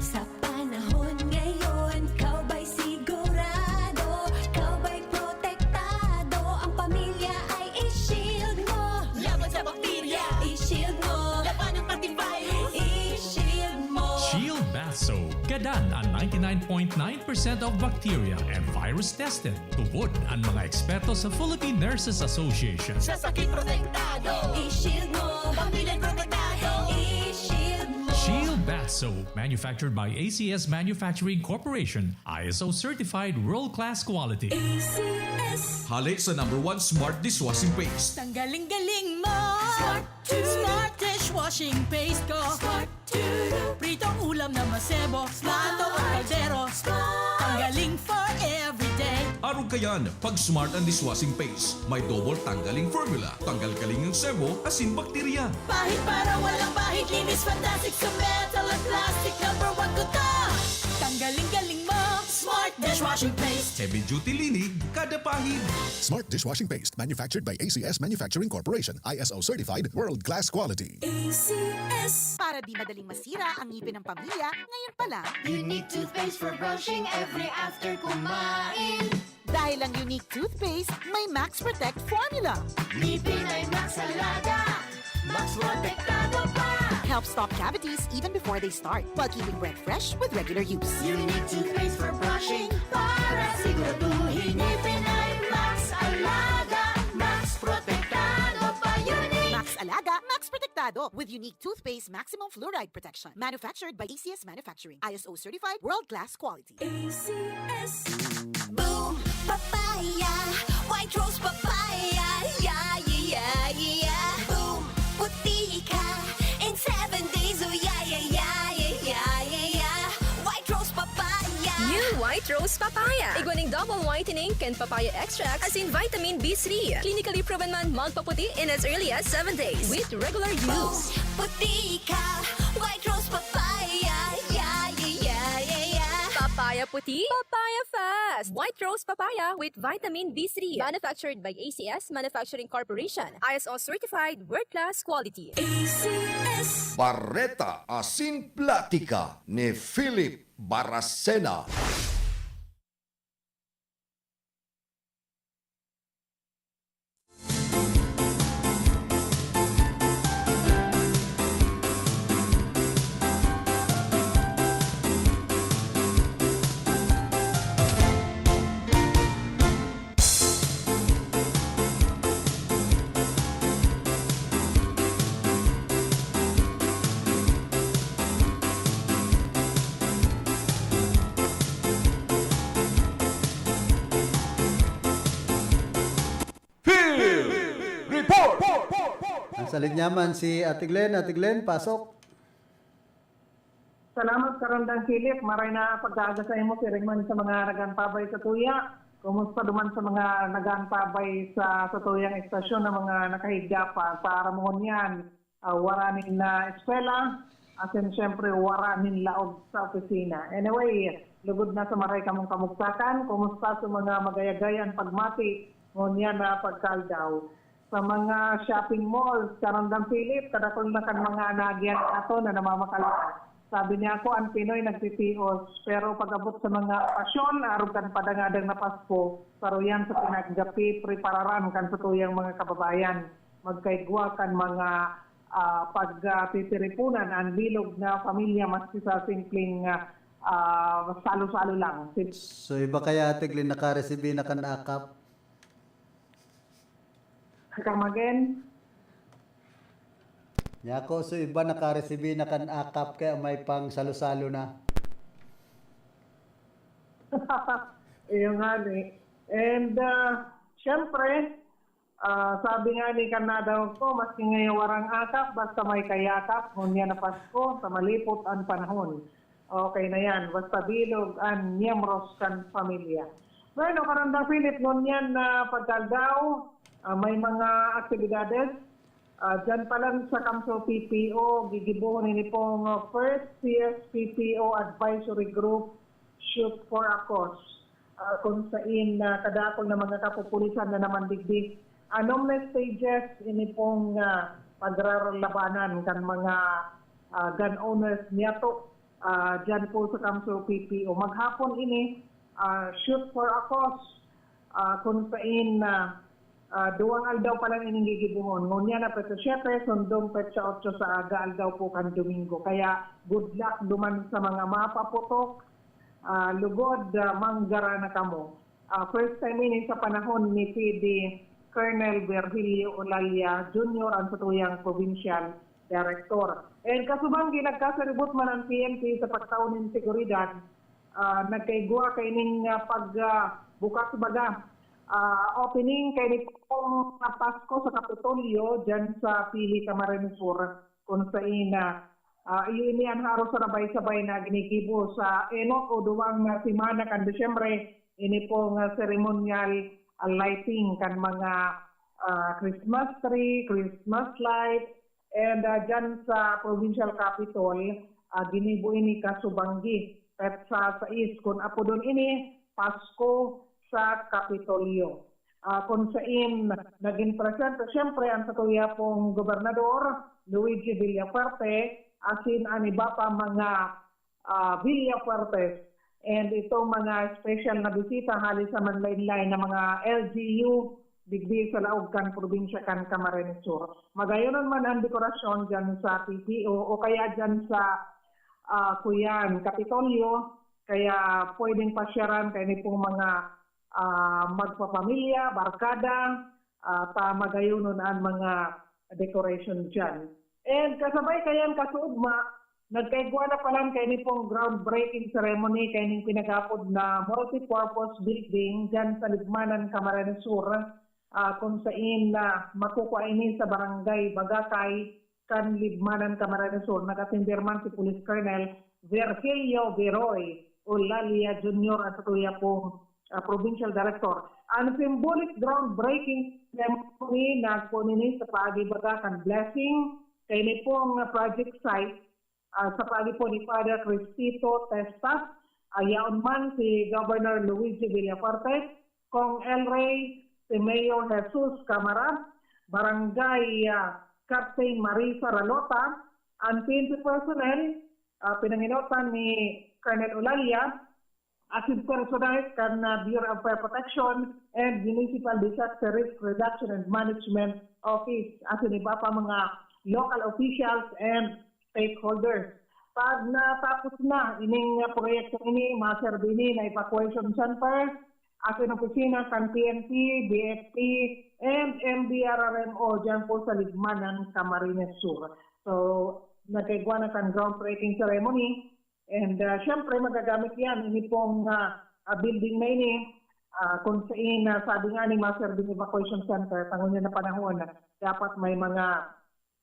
Sa panahon ngayon, ikaw ba'y sigurado? Ikaw ba'y protektado? Ang pamilya ay i-shield mo. Laban sa bakterya, i-shield mo. Labanan pati virus, i-shield mo. Shield Bath Soap. Gadan an ninety-nine point nine percent of bacteria and virus tested. Tubod an mga eksperto sa Philippine Nurses Association. Sa sakit protektado, i-shield mo. Pamilya protektado, i-shield mo. Shield Bath Soap, manufactured by A C S Manufacturing Corporation, I S O certified, world-class quality. A C S. Hale sa number one smart dishwashing paste. Tanggaling-galing mo. Smart. Smart dishwashing paste ko. Smart. Pritong ulam na masebo, plato o kaldero. Ang galing for everyday. Arog kayan, pag Smart ang dishwashing paste. May double tanggaling formula. Tanggal kaling ang sebo, asin bakterya. Pahid para walang bahid, linis fantastic sa metal at plastic. Number one ko to. Tanggaling-galing mo, Smart dishwashing paste. Heavy duty linig, kada pahid. Smart dishwashing paste, manufactured by A C S Manufacturing Corporation, I S O certified, world class quality. A C S. Para di madaling masira ang ngipin ng pamilya, ngayon pa lang. Unique toothpaste for brushing every after kumain. Dahil ang Unique toothpaste may Max Protect formula. Ngipin ay Max Alaga, Max Protektado pa. Helps stop cavities even before they start, while keeping breath fresh with regular use. Unique toothpaste for brushing para siguraduhin ngipin ay Max Alaga, Max Protektado pa. Unique. Max Alaga, Max Protektado with Unique Toothpaste Maximum Fluoride Protection. Manufactured by A C S Manufacturing. I S O certified, world class quality. A C S. Boom Papaya, White Rose Papaya, yeah, yeah, yeah, yeah. Boom, puti ka in seven days, oh yeah, yeah, yeah, yeah, yeah, yeah, yeah. White Rose Papaya. New White Rose Papaya. Igwa ning double whitening kan papaya extract asin vitamin B three. Clinically proven man magpaputi in as early as seven days with regular use. Boom, puti ka, White Rose Papaya. Puti, Papaya Fest! White Rose Papaya with Vitamin B three. Manufactured by A C S Manufacturing Corporation. I S O certified, world-class quality. A C S. Bareta asin Platika ni Philip Baracena. Field Report! Nasa linya man si Ate Glenn. Ate Glenn, pasok. Salamat, Karandang Philip. Maray na pagkaaga sa imo, siring man sa mga nag-antabay sa tuya. Kumusta duman sa mga nag-antabay sa, sa tuyang estasyon na mga nakahiga pa? Sa aram mo ngunyan, ah, wara nin, ah, eskwela, asin siyempre wara nin laog sa opisina. Anyway, lugod na sa maray kamong kamugtakan, kumusta sa mga magayagay an pagmati ngunyan na pagkaaldaw? Sa mga shopping malls, Karandang Philip, kadakul na kan mga naagihan aton na namamakalakad. Sabi niya ako, ang Pinoy nagtitios, pero pag-abot sa mga okasyon, arog kan padangadang na Pasko, saruyan sa pinaggapi, prepararan kan satuyang mga kababayan. Magkaigwa kan mga, ah, pagpipiripunan ang bilog na pamilya maski sa simpleng, ah, ah, salo-salo lang. So, iba kaya, Ate Glenn, nakaresibi na kan akap? Come again? Nyako, so iba nakaresibi na kan akap kaya may pang salo-salo na. Iyo nga ni. And, ah, syempre, ah, sabi nga ni kan nadangog ko, maski ngayon warang akap, basta may kayakap, ngunyan na Pasko, sa malipot ang panahon. Okay na yan, basta bilog an miyembros kan pamilya. Bueno, Karandang Philip, ngunyan na pagkaaldaw, ah, may mga aktibidades. Ah, dyan pa lang sa Kamso P P O, gigibohon ini pong, ah, first C S P P O Advisory Group Shoot for a Cause, ah, kung sain na kadakul na mga kapupulisan na naman digdi. Anom na stages ini pong, ah, pagraralabanan kan mga, ah, gun owners niyato, ah, dyan po sa Kamso P P O. Maghapon ini, ah, Shoot for a Cause, ah, kung sain na, ah, duwang aldaw pa lang ining gigibohon. Ngunyan na petsa siyete, sundong petsa otso sa aga, aldaw po kan Domingo. Kaya good luck duman sa mga mapaputok, ah, lugod, ah, manggara na kamo. Ah, first time ini sa panahon ni P D Colonel Virgilio Olalia Junior, ang satuyang provincial director. And kasubang, nagkasaribot man ang P N P sa pagtao nin seguridad, ah, nagkaigwa kaining, ah, pag, ah, bukas baga, ah, opening kaini pong, ah, Pasko sa Kapitolyo dyan sa Pili, Camarines Sur, kung sain na, ah, iyo ini an haros sarabay-sabay na ginigibo sa enot o duwang na semana kan Disyembre, ini pong, ah, ceremonial, ah, lighting kan mga, ah, Christmas tree, Christmas light, and, ah, dyan sa provincial capitol, ah, ginibo ini kasubanggi, petsa sais, kun apodon ini, Pasko sa Kapitolyo. Ah, kun sain nagin presente, siyempre, ang satuya pong gobernador, Luigi Villafuerte, asin an iba pa mga, ah, Villafuertes. And itong mga special na bisita hali sa manlain-lain na mga L G U digdi sa laog kan probinsya kan Camarines Sur. Magayonon man ang dekorasyon dyan sa P P O o kaya dyan sa, ah, kuyan, Kapitolyo, kaya pwedeng pasyaran kaini pong mga, ah, magpapamilya, barkada, ah, ta magayonon an mga decoration dyan. And kasabay kayan, kasuugma, nagkaigwa na palan kaini pong groundbreaking ceremony kaining pinagapod na multipurpose building dyan sa Libmanan, Camarines Sur, ah, kung sain na makukua ini sa barangay Bagacay, kan Libmanan, Camarines Sur. Nag-atender man si Police Colonel Virgilio Viroy Olalia Junior, ang satuya pong, ah, provincial director. Ang symbolic groundbreaking ceremony nagpoon ini sa paagi baga kan blessing kaini pong, ah, project site, ah, sa paagi po ni Father Cristito Testas, Ayaon man si Governor Luigi Villafuerte, Cong El Rey, si Mayor Jesus Camara, Barangay, ah, Captain Marisa Ralota, ang P N P personnel, ah, pinanginotan ni Colonel Olalia, asin personel kan, ah, Bureau of Fire Protection and Municipal Disaster Risk Reduction and Management Office, asin iba pa mga local officials and stakeholders. Pag natapos na ining, ah, proyekto ini, maserbi ini na evacuation center, asin opisina kan P N P, B F P, and M D R R M O diyan po sa Libmanan, Camarines Sur. So, nagkaigwa na kan groundbreaking ceremony. And, ah, syempre, magagamit yan. Ini pong, ah, ah, building na ini, ah, kung sain, ah, sabi nga ni Master Ding Evacuation Center, sa ngunyan na panahon, dapat may mga,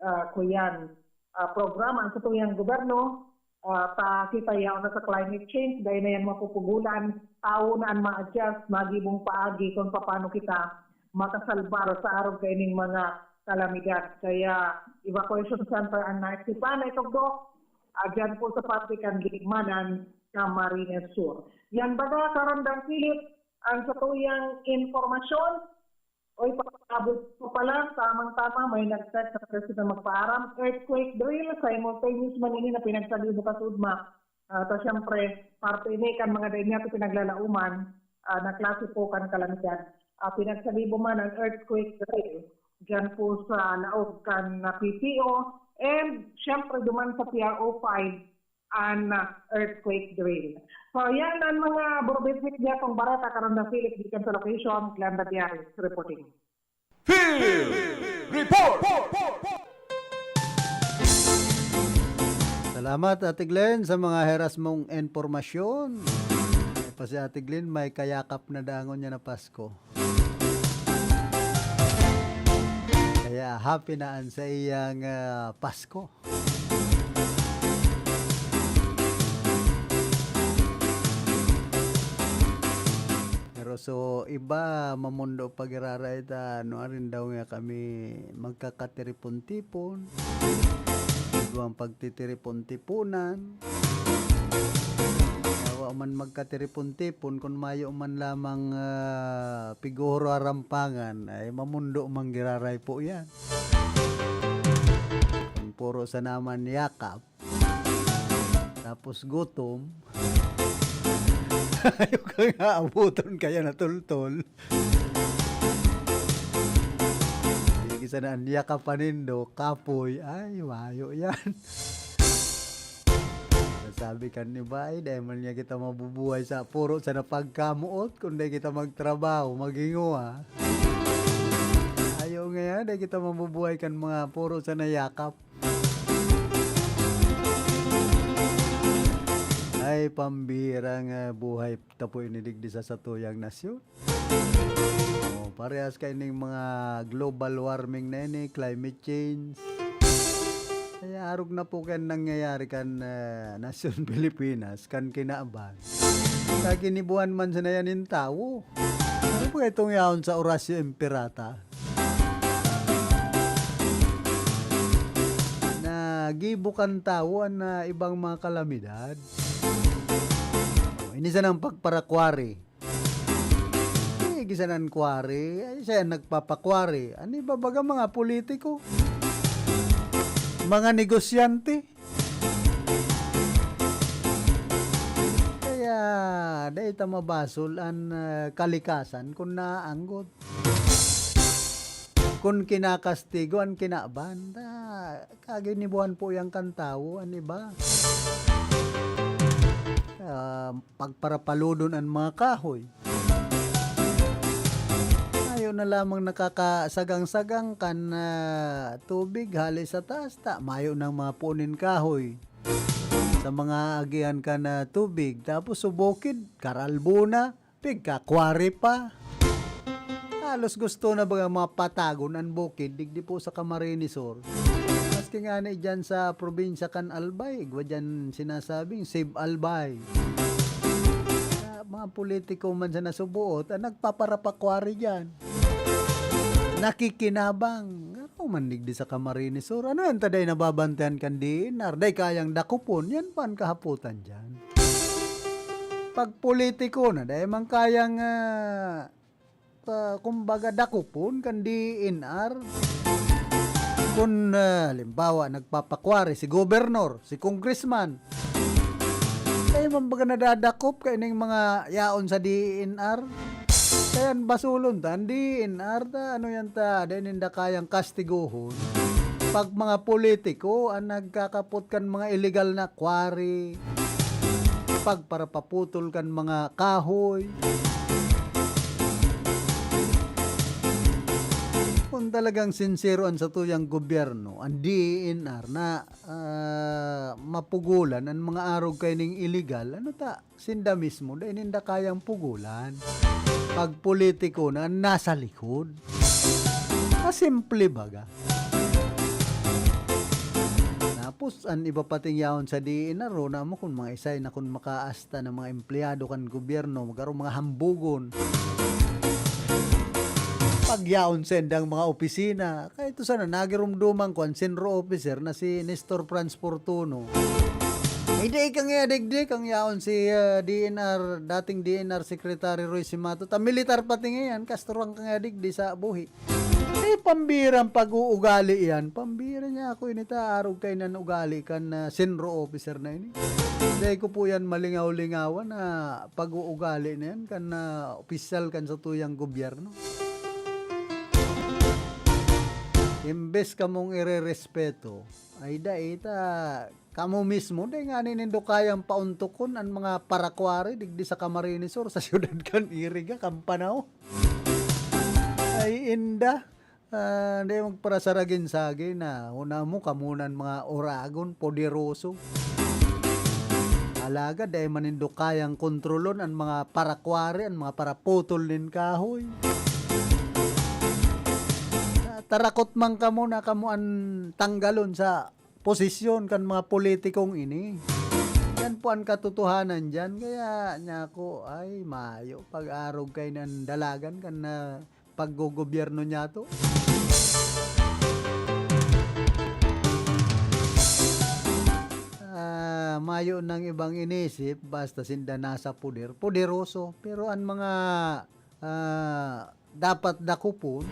ah, kuyan, ah, programa ang satuyang gobyerno, ah, ta kita yaon na sa climate change, dahil na yan mapupugulan, tawo na ang ma-adjust, magibong paagi kung paano kita makasalbar sa arog kaining mga kalamidad. Kaya, evacuation center ang naistipan na itugdok, ah, dyan po sa parte kan Gigmanan, Camarines Sur. Yan baga, Karandang Philip, ang satuyang impormasyon. Oy, paabot ko pa lang, tamang-tama, may nag-text sa President magpaaram, earthquake drill, simultaneous man ini na pinagsabi mo kasudma. Ah, ta siyempre, parte ini kan mga dai niya ito pinaglalauman, ah, na klase po kan kalamidad. Ah, pinagsabi mo man ang earthquake drill, dyan po sa laog kan, ah, P T O, and siyempre duman sa P R O five, an, ah, earthquake drill. So, yan ang mga burubisik niya kung bareta karon na Philip gikan sa location, Glenda Diaries reporting. Field Report! Salamat, Ate Glenn, sa mga heras mong impormasyon. May pa si Ate Glenn, may kayakap na dangon niya na Pasko. Kaya happy na an sa iyang, ah, Pasko. Pero so, iba, mamundo pa giraray ta, ano, arin daw nga kami magkakatiripon-tipon. Igwang pagtitiripon-tiponan. Kaya wa man magkatiripon-tipon, kun mayo man lamang, ah, pighuhurarampangan, ay mamundo man giraray po yan. Kun puro sa naman yakap, tapos gutom, ayaw ka nga abuton kaya natultol. Sige sana, an yakap pa nindo, kapoy. Ay, mayo yan. Sabi kan iba, "Ay, dai man niya kita mabubuhay sa puro sa napagkamoot, kung dai kita magtrabaho, maghinguha." Ayaw nga yan, dai kita mabubuhay kan mga puro sa nayakap. Ay, pambihira nga buhay ta po ini digdi sa satuyang nasyon. Oh, parehas kaining mga global warming na ini, climate change. Kaya arog na po kan nangyayari kan, ah, nasyon Pilipinas, kan kinaban. Kaginibuhan man sana yan nin tawo. Ano po itong yaon sa Orasyo Imperata? Na gibo kan tawo an, ah, ibang mga kalamidad. Oh, ini sanang pagparakwari. Eh, gisanan kwari, ay, siya nagpapakwari. Ano ba baga mga politiko? Mga negosyante? Kaya, dai ta mabasol an, ah, kalikasan kun naanggot. Kun kinakastigo an kinaban, ta kaginibuhan po yan kan tawo, an iba. Ah, pagparapaludon an mga kahoy. Mayo na lamang nakakasagang-sagang kan, ah, tubig hale sa taas, ta mayo nang mga puon nin kahoy sa mga agihan kan, ah, tubig. Tapos sa bukid, karalbo na, pigkakwari pa. Halos gusto na baga mapatagon an bukid digdi po sa Camarines Sur. Maski ngani diyan sa probinsya kan Albay, igwa diyan sinasabing Save Albay. Sa mga politiko man sa nasubuot, ang nagpaparapakwari diyan. Nakikinabang. Ano man digdi sa Camarines Sur? Ano yan, ta dai nababantayan kan D N R? Dai kayang dakopon? Yan pa an kahapotan diyan. Pag politiko na, dai man kayang, ah, ah, kumbaga, dakopon kan D E N R. Kun, ah, halimbawa, nagpapakwari si gobernador, si congressman, dai man baga nadadakop kaining mga yaon sa D E N R. Kaya basulon ta an D E N R ta, ano yan ta, dai ninda kayang kastiguhon. Pag mga politiko ang nagkakapot kan mga illegal na quarry, pagparapaputol kan mga kahoy. Kung talagang sinsero an satuyang gobyerno, ang D E N R na, ah, mapugulan an mga arog kaining illegal, ano ta, sinda mismo, dai ninda kayang pugulan. Pag politiko na an nasa likod. Kasimple baga. Tapos, an iba pating yaon sa D E N R, o, namo kun mga isay na kun makaasta na mga empleyado kan gobyerno, magkaro mga hambugon. Pagyaon sa indang mga opisina, kaya ito sana, nagirumduman ko an Sinro officer na si Nestor Franz Fortuno. Ay, di ka nga digdi, kang yaon si, ah, D N R, dating D N R Secretary Roy Simato. Ta militar pati ngayon, kasturan ka nga digdi sa buhi. Eh, pambirang pag-uugali yan. Pambira niya ako, inita, arog kainan ugali kan, ah, Sinro officer na ini. Dahil ko po yan malingaw-lingawan na pag-uugali na yan kan, ah, opisyal kan satuyang gobyerno. Imbes kamong irerespeto, ay dai ta, kamo mismo, dai ngani nindo kayang pauntokon an mga parakwari digdi sa Camarines Sur, sa siyudad kan Iriga, kan Panao. Ay, inda. Ah, dai magparasaragin-sagin na, una mo, kamo na an mga oragon, poderoso. Alagad dai man nindo kayang kontrolon an mga parakwari, an mga paraputol nin kahoy. Tarakot man kamo na kamo an tanggalon sa posisyon kan mga politikong ini. Yan po an katotohanan diyan. Kaya niya ako, ay, mayo, pag-arog kainan dalagan kan, ah, paggogobyerno niyato. Ah, mayo nang ibang inisip, basta sinda nasa poder, poderoso. Pero an mga, ah, dapat dakopon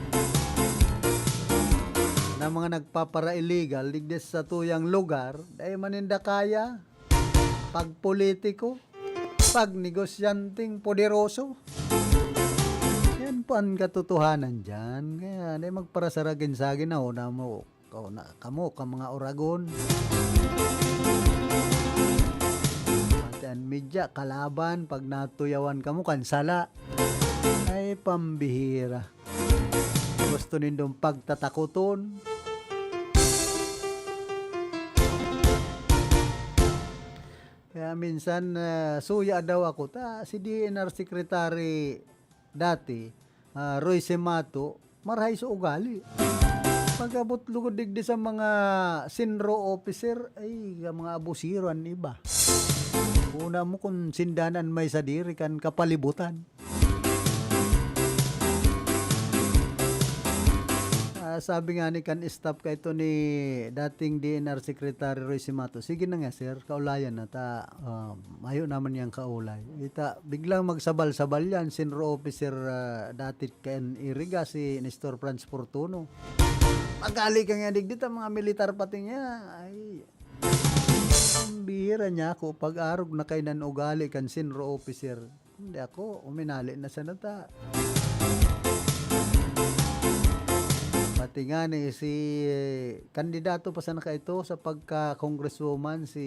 na mga nagpapara-illegal digdi sa tuyang lugar, dai man ninda kaya. Pag politiko, pag negosyanteng poderoso. Yan po an katotohanan diyan. Kaya dai magparasaragin-sagin na, o, na mo, o, na, kamo ka mga oragon. Pati an media, kalaban, pag natuyawan kamo kan sala. Ay, pambihira. Gusto nindong pagtatakoton. Kaya minsan, ah, suya daw ako, ta, si D N R Secretary dati, ah, Roy Semato, marahay sa ugali. Pag-abot lugod digdi sa mga sinro officer, ay, mga abusero an iba. Una mo kung sindanan may sadiri kan kapalibutan. Ah, sabi nga ni kan staff kaito ni dating D N R Secretary Roy Simato, "Sige na nga, sir, kaulayan na ta, ah, mayo naman yang kaulay." Ita, biglang magsabal-sabal yan, sinro officer, ah, dati kan Iriga, si Nestor Franz Fortuno. Magali ka nga digdi ta, mga militar pati niya. Ay, ang bihira niya ako, pag-arog na kainan ugali kan sinro officer. Hindi ako, uminali na sana ta. Pati nga ni si, eh, kandidato pa sana kaito sa pagka-congresswoman, si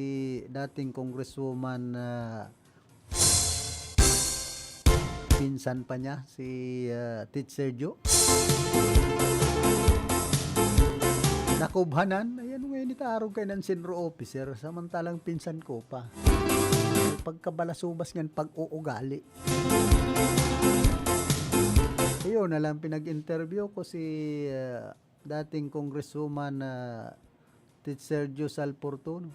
dating congresswoman, ah, pinsan pa niya, si, ah, Teacher Jo. Nakubhanan, ayan, ngayon itarog kay nan sinro officer, samantalang pinsan ko pa. Pagkabalasubas ngan pag-uugali. Ayun na lang, pinag-interview ko si, ah, dating Congresswoman, ah, Teacher Jo Sal Fortuno.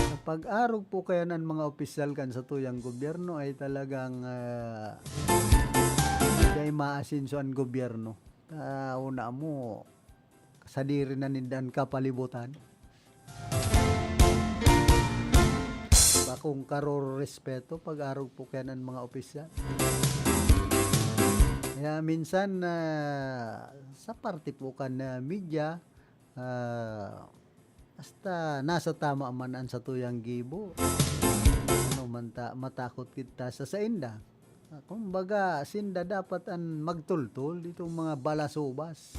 Sa pag-arog po kaya ng mga opisyal kan satuyang gobyerno ay talagang, ah, dai maasenso an gobyerno. Ah, una mo, sadiri na ninda an kapalibutan. kung karorespeto pag-arog po kayan an mga opisyal. Kaya minsan, ah, sa parte po kan, ah, media, ah, basta nasa tama man an satuyang gibo. Ano man ta, matakot kita sa sainda. Ah, kumbaga, sinda dapat an magtultol ditong mga balasubas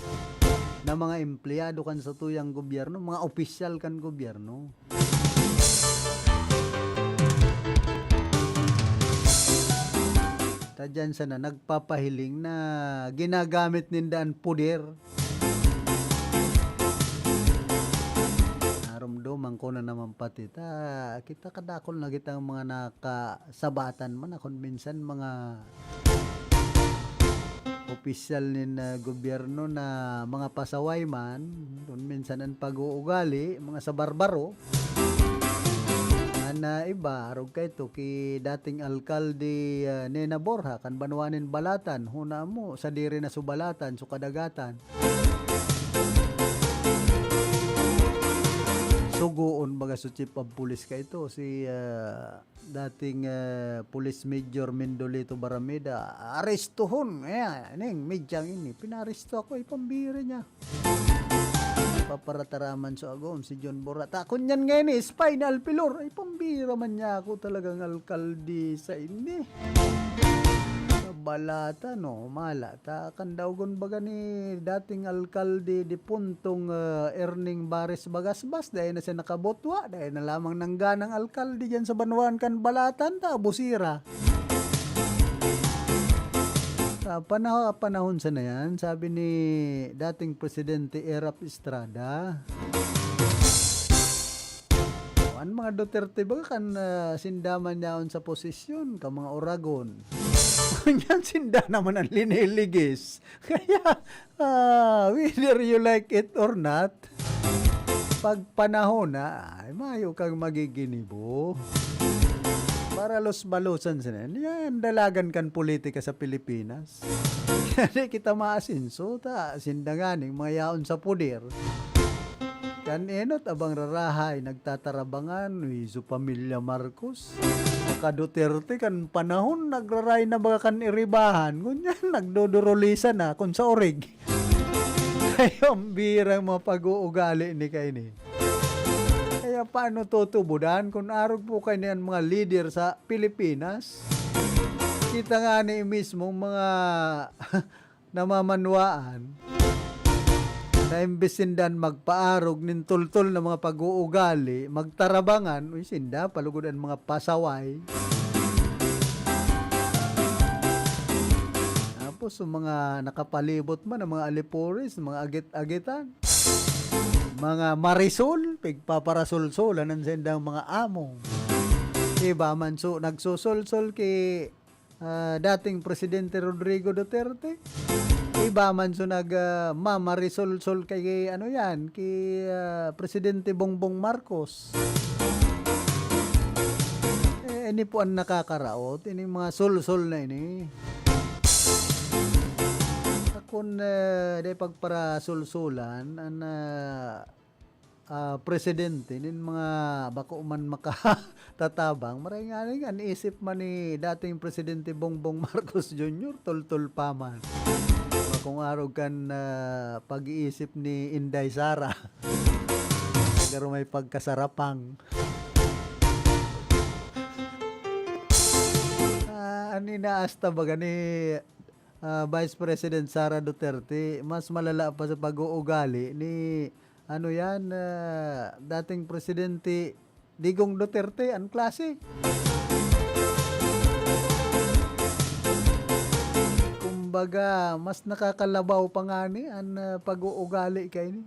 na mga empleyado kan satuyang gobyerno, mga opisyal kan gobyerno. Ta diyan sana nagpapahiling na ginagamit ninda an poder. Narumduman ko na naman pati ta, kita kadakol na kitang mga nakasabatan man, akon minsan mga opisyal nin, ah, gobyerno na mga pasaway man, kun minsan an pag-uugali, mga sa barbaro. An, ah, iba, arog kaito ki dating alkalde, ah, Nena Borja, kan banwa nin Balatan, huna mo, sadiri na so Balatan, so kadagatan. Sugoon baga so chief of police kaito, si, ah, dating, ah, Police Major Mendolito Barameda, arestuhon. Kaya, ning, medyang ini, pinaresto ako, ipambira niya. Paparataraman so agom, si John Borja. Ta, kun yan ngayon, eh, spinal pilor. Ay, pambira man niya ako talagang alkalde sa ini. Sa Balatan, no? Mala. Ta, kan daogon baga ni dating alkalde, dipuntong, ah, Erning Bares Bagasbas, dahil na siya nakabotwa, dahil na lamang nangganang alkalde dyan sa banwaan kan Balatan, ta, busira. Sa panaho-, panahon sana yan, sabi ni dating Presidente Erap Estrada, "O, an mga Duterte baga kan, ah, sinda man yaon sa posisyon, ka mga oragon." Yan sinda naman ang liniligis. Kaya, ah, whether you like it or not, pag panahon na, ay, mayo kang magiginibo. Para los-balosan sila. Yan, dalagan kan politika sa Pilipinas. Di kita maasinso, ta, sinda nganing mga yaon sa poder. Kan enot, abang rarahay, nagtatarabangan, uy, so pamilya Marcos. Saka Duterte, kan panahon, nagraray na baga kan iribahan. Ngunyan, nagdodorolisan na, kun sa orig. Kaya ang birang mga pag-uugali ni kaini. Kaya paano tutubudan kun arog po kaini an mga lider sa Pilipinas? Kita nga ni mismo mga namamanwaan na imbes sinda magpaarog nin tultol na mga pag-uugali, magtarabangan, uy, sinda, palugod an mga pasaway. Tapos, yung mga nakapalibot man, ang mga alipores, mga agit-agitan, mga marisol, pigpaparasolsolan ang sendang mga amo. Iba man so, nagsosolsol ki, ah, dating Presidente Rodrigo Duterte. Iba man so nag, ah, mamarisolsol kay, ano yan, ki, ah, Presidente Bongbong Marcos. Eh, ini po ang nakakaraot, ining mga solsol na ini. Kun, eh, di pagparasolsolan, an, ah, ah, presidente nin mga bako man makatatabang, maray nga ning an isip man ni dating Presidente Bongbong Marcos Junior, toltol pa man. Bakong arog kan, ah, pag-iisip ni Inday Sara. Pero may pagkasarapang. Ah, an inaasta baga ni, ah, Vice President Sara Duterte, mas malala pa sa pag-uugali ni, ano yan, ah, dating Presidente Digong Duterte, an klase. Kumbaga, mas nakakalabaw pa ngani an, ah, pag-uugali kaini.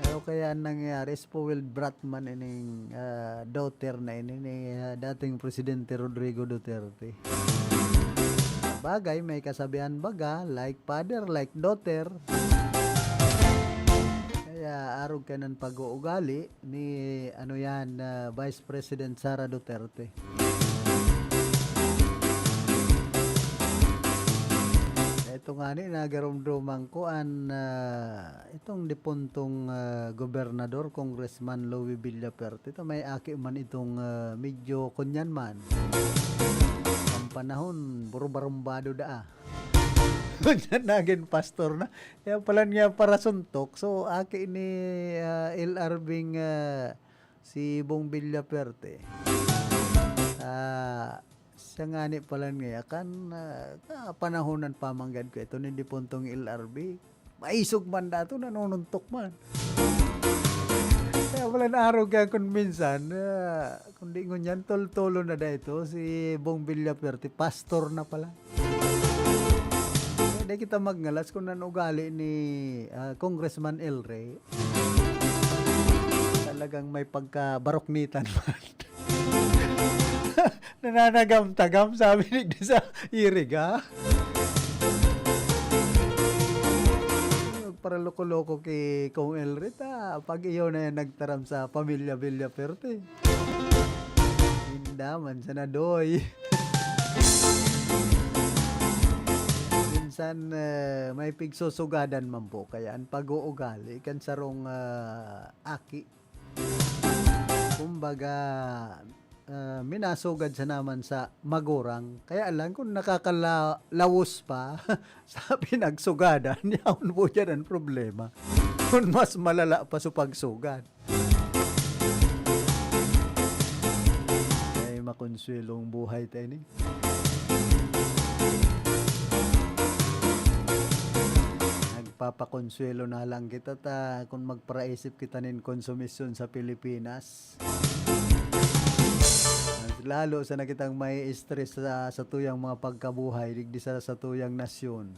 Pero kaya an nangyayari, spoiled brat man ining, ah, daughter na ini ni, ah, dating Presidente Rodrigo Duterte. Bagay, may kasabihan baga, like father, like daughter. Kaya arog kaini an pag-uugali ni, ano yan, ah, Vice President Sara Duterte. Kahit Ito ngani, nagaromdoman ko an, ah, itong dipuntong, ah, gobernador, Congressman Louie Villafuerte. Ito, may aki man itong, ah, medyo kunyan man. Ang panahon, burubarumbado daa. Kunyan nagin pastor na. Kaya pala niya parasuntok. So, aki ni, ah, L R Bing, ah, si Bong Villafuerte. Ah, siya ngani pala niya kan, ah, ah, panahonan pa manggad ko ito ni Dipuntong L R B. Maisog man dato, nanununtok man. Kaya wala na araw kaya kung minsan, ah, kung di ngunyan, tol-tolo na da ito, si Bong Villafuerte, pastor na pala. Kaya di kita magngalas kung ano ugali ni, ah, Congressman El Rey. Talagang may pagkabaroknitan man. Nananagam-tagam, sabi ni sa irig, ha? Paraloko-loko ki Kong Elrit, ah. Pag iyo na yan nagtaram sa pamilya Villafuerte. Inda man sa nadoy. Minsan, eh, may pigsusugadan man po. Kaya ang pag-uugali kan sarong, ah, aki. Kumbaga, ah, minasugad siya naman sa magurang. Kaya lang kung nakakalawos pa, sa pinagsugadan, yaon po dyan ang problema. Kung mas malala pa sa pagsugad. Ay, makonsuelong buhay tayo ni. Nagpapakonsuelo na lang kita ta kung magparaisip kita nin konsumisyon sa Pilipinas. Mas lalo sana kitang mai-stress sa satuyang mga pagkabuhay, digdi sa satuyang nasyon.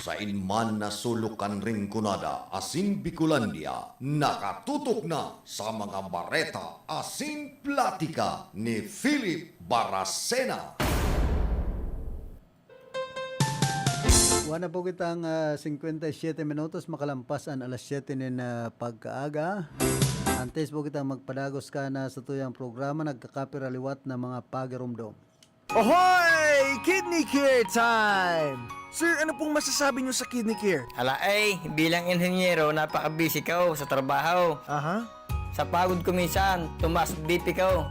Sain man na sulok kan Rinconada asin Bicolandia, nakatutok na sa mga bareta asin platika ni Philip Baracena. Wala po kitang, ah, singkwenta y siyete minutos makalampas an alas siyete nin, ah, pagkaaga. Antes po kitang magpadagos kan satuyang programa, nagkakapira liwat na mga pagiromdom. Ohoy! Kidney Care time! Sir, ano pong masasabi niyo sa Kidney Care? Ala ay, bilang inhenyero, napaka-busy ko sa trabaho. Aha. Sa pagod ko minsan, tumaas B P ko.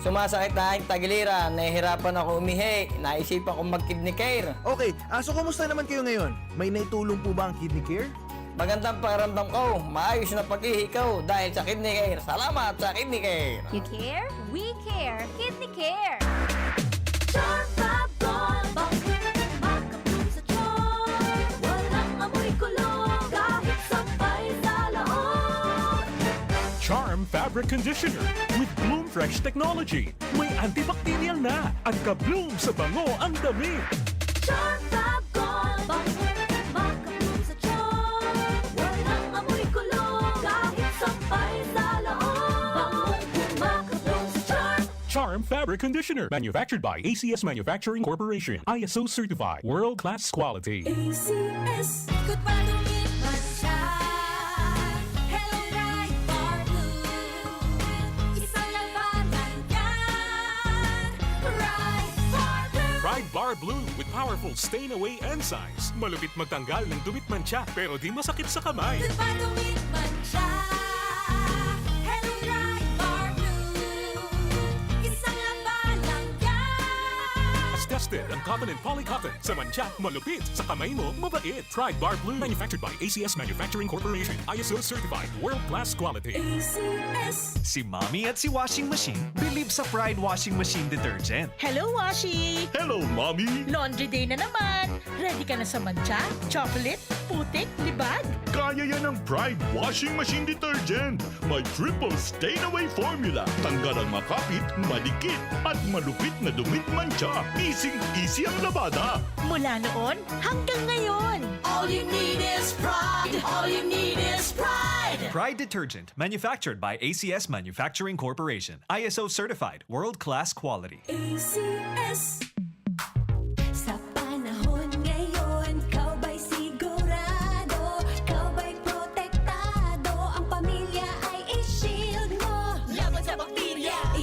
Sumasakit na ang tagiliran, nahihirapan ako umihi, naisipan kong mag-Kidney Care. Okay, ah, so kumusta naman kayo ngayon? May naitulong po ba ang Kidney Care? Magandang pakiramdam ko, maayos na pag-ihi ko dahil sa Kidney Care. Salamat sa Kidney Care! You care? We care! Kidney Care! Charm Fab Gold, bangko makapulong sa tiyan. Walang amoy kulog, kahit sampay sa loob. Charm Fabric Conditioner with Bloom Fresh Technology. May antibacterial na at ka-bloom sa bango ang damit. Charm Fab Gold, bangko makapulong sa tiyan. Walang amoy kulog, kahit sampay sa loob. Bangong makapulong sa tiyan. Charm Fabric Conditioner, manufactured by A C S Manufacturing Corporation, I S O certified, world-class quality. A C S. Ikot pa, dumit man siya. Hello, Pride Bar Blue. Isang labanan yan. Pride Bar Blue. Pride Bar Blue with powerful stain away enzymes. Malupit magtanggal ng dumit mantsa, pero di masakit sa kamay. Ikot pa, dumit man siya. Hello, Pride Bar Blue. Isang labanan yan. Tested ang cotton and polycotton. Sa mantsa, malupit. Sa kamay mo, mabait. Pride Bar Blue. Manufactured by A C S Manufacturing Corporation. I S O certified. World class quality. A C S. Si Mommy at si Washing Machine believe sa Pride Washing Machine Detergent. Hello, Washi! Hello, Mommy! Laundry day na naman! Ready ka na sa mantsa, chocolate, putik, libag? Kaya yan ng Pride Washing Machine Detergent! May triple stain away formula. Tanggal ang makapit, madikit, at malupit na dumit mantsa. Easy-easy ang labada. Mula noon hanggang ngayon. All you need is Pride. All you need is Pride. Pride Detergent, manufactured by A C S Manufacturing Corporation. I S O certified, world-class quality. A C S. Sa panahon ngayon, ikaw ba'y sigurado? Ikaw ba'y protektado? Ang pamilya ay i-shield mo. Laban sa bakterya. A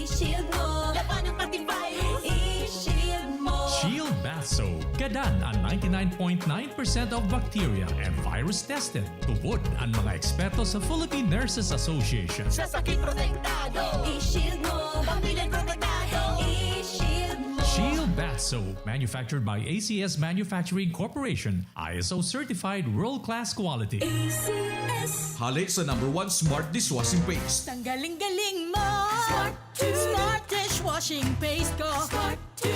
Dan ang ninety-nine point nine percent of bacteria and virus tested. Tubod ang mga eksperto sa Philippine Nurses Association. Sa sakit protektado, i-shield mo. Pamilya protektado, i-shield mo. Shield Bath Soap, manufactured by A C S Manufacturing Corporation, I S O certified world-class quality. A C S. Hali sa number one smart dishwashing paste. Tanggaling galing mo. Smart to. Smart dishwashing paste ko. Smart to.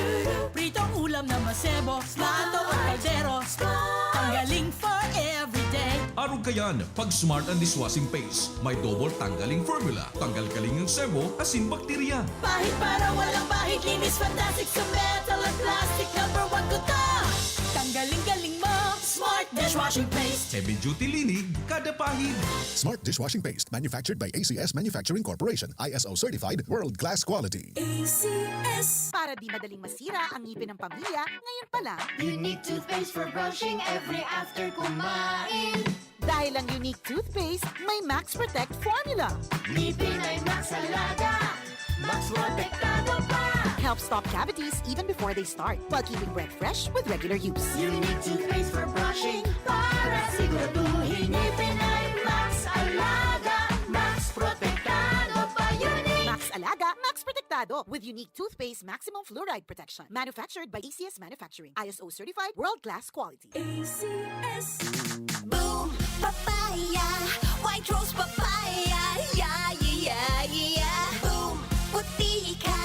Pritong ulam na masebo. Plato o kaldero. Smart. Tanggaling for everyday. Arog kayan, pag smart ang dishwashing paste, may double tanggaling formula. Tanggal galing ang sebo, asin bakterya. Pahid para walang bahid. Linis fantastic sa metal at plastic. Number one ko to. Tanggaling galing mo. Smart dishwashing paste. Heavy duty linig, kada pahid. Smart dishwashing paste, manufactured by A C S Manufacturing Corporation, I S O certified, world-class quality. A C S. Para di madaling masira ang ngipin ng pamilya, ngayon pa lang. Unique toothpaste for brushing every after kumain. Dahil ang Unique Toothpaste may Max Protect Formula. Ngipin ay Max Alaga. Max Protektado pa. Helps stop cavities even before they start, while keeping breath fresh with regular use. Unique toothpaste for brushing para siguraduhin ngipin ay Max Alaga. Max Protektado pa. Unique. Max Alaga, Max Protektado with Unique Toothpaste Maximum Fluoride Protection. Manufactured by A C S Manufacturing. I S O certified, world-class quality. A C S. Boom! Papaya! White Rose Papaya! Yeah, yeah, yeah, yeah! Boom! Puti ka!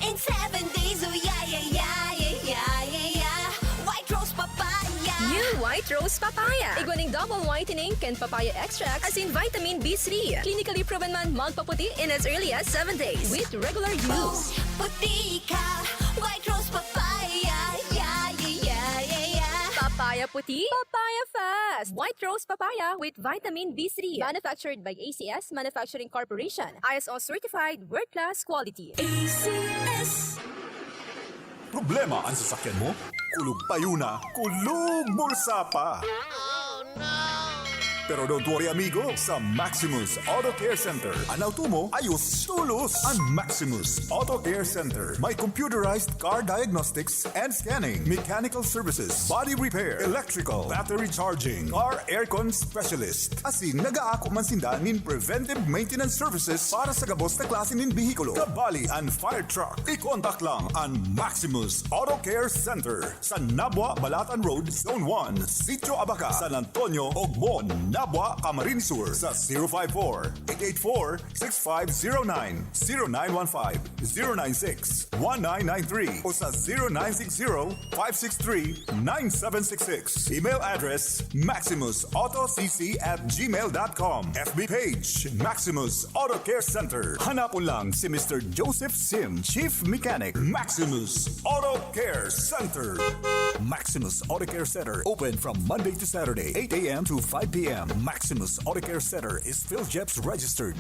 In seven days, oh yeah, yeah, yeah, yeah, yeah, yeah, yeah! White Rose Papaya! New White Rose Papaya. Igwa ning double whitening kan papaya extract asin vitamin B three. Clinically proven man magpaputi in as early as seven days with regular use. Puti ka! White Rose Papaya! Yeah, yeah, yeah, yeah, yeah! Papaya puti, papaya fast. White Rose Papaya with vitamin B three. Manufactured by A C S Manufacturing Corporation. I S O certified, world-class quality. A C S. Problema an sasakyan mo? Kulog payo na, kulog bulsa pa! Pero don't worry, amigo. Sa Maximus Auto Care Center, an auto mo ayos tolos. An Maximus Auto Care Center may computerized car diagnostics and scanning, mechanical services, body repair, electrical, battery charging, car aircon specialist. Asin nagaako man sinda nin preventive maintenance services para sa gabos na klase nin behikulo. Kabali an fire truck. I-contact lang an Maximus Auto Care Center sa Nabua, Balatan Road, Zone one, Sitio Abaca, San Antonio, Ogmon, Nabua, Camarines Sur sa zero five four, eight eight four, six five zero nine, zero nine one five, zero nine six, one nine nine three o sa zero nine six zero, five six three, nine seven six six. Email address, maximus auto c c at gmail dot com. F B page, Maximus Auto Care Center. Hanapon lang si Mister Joseph Sim, Chief Mechanic, Maximus Auto Care Center. Maximus Auto Care Center, open from Monday to Saturday, eight a.m. to five p.m. Maximus Auto Care Center is PhilJEPS registered.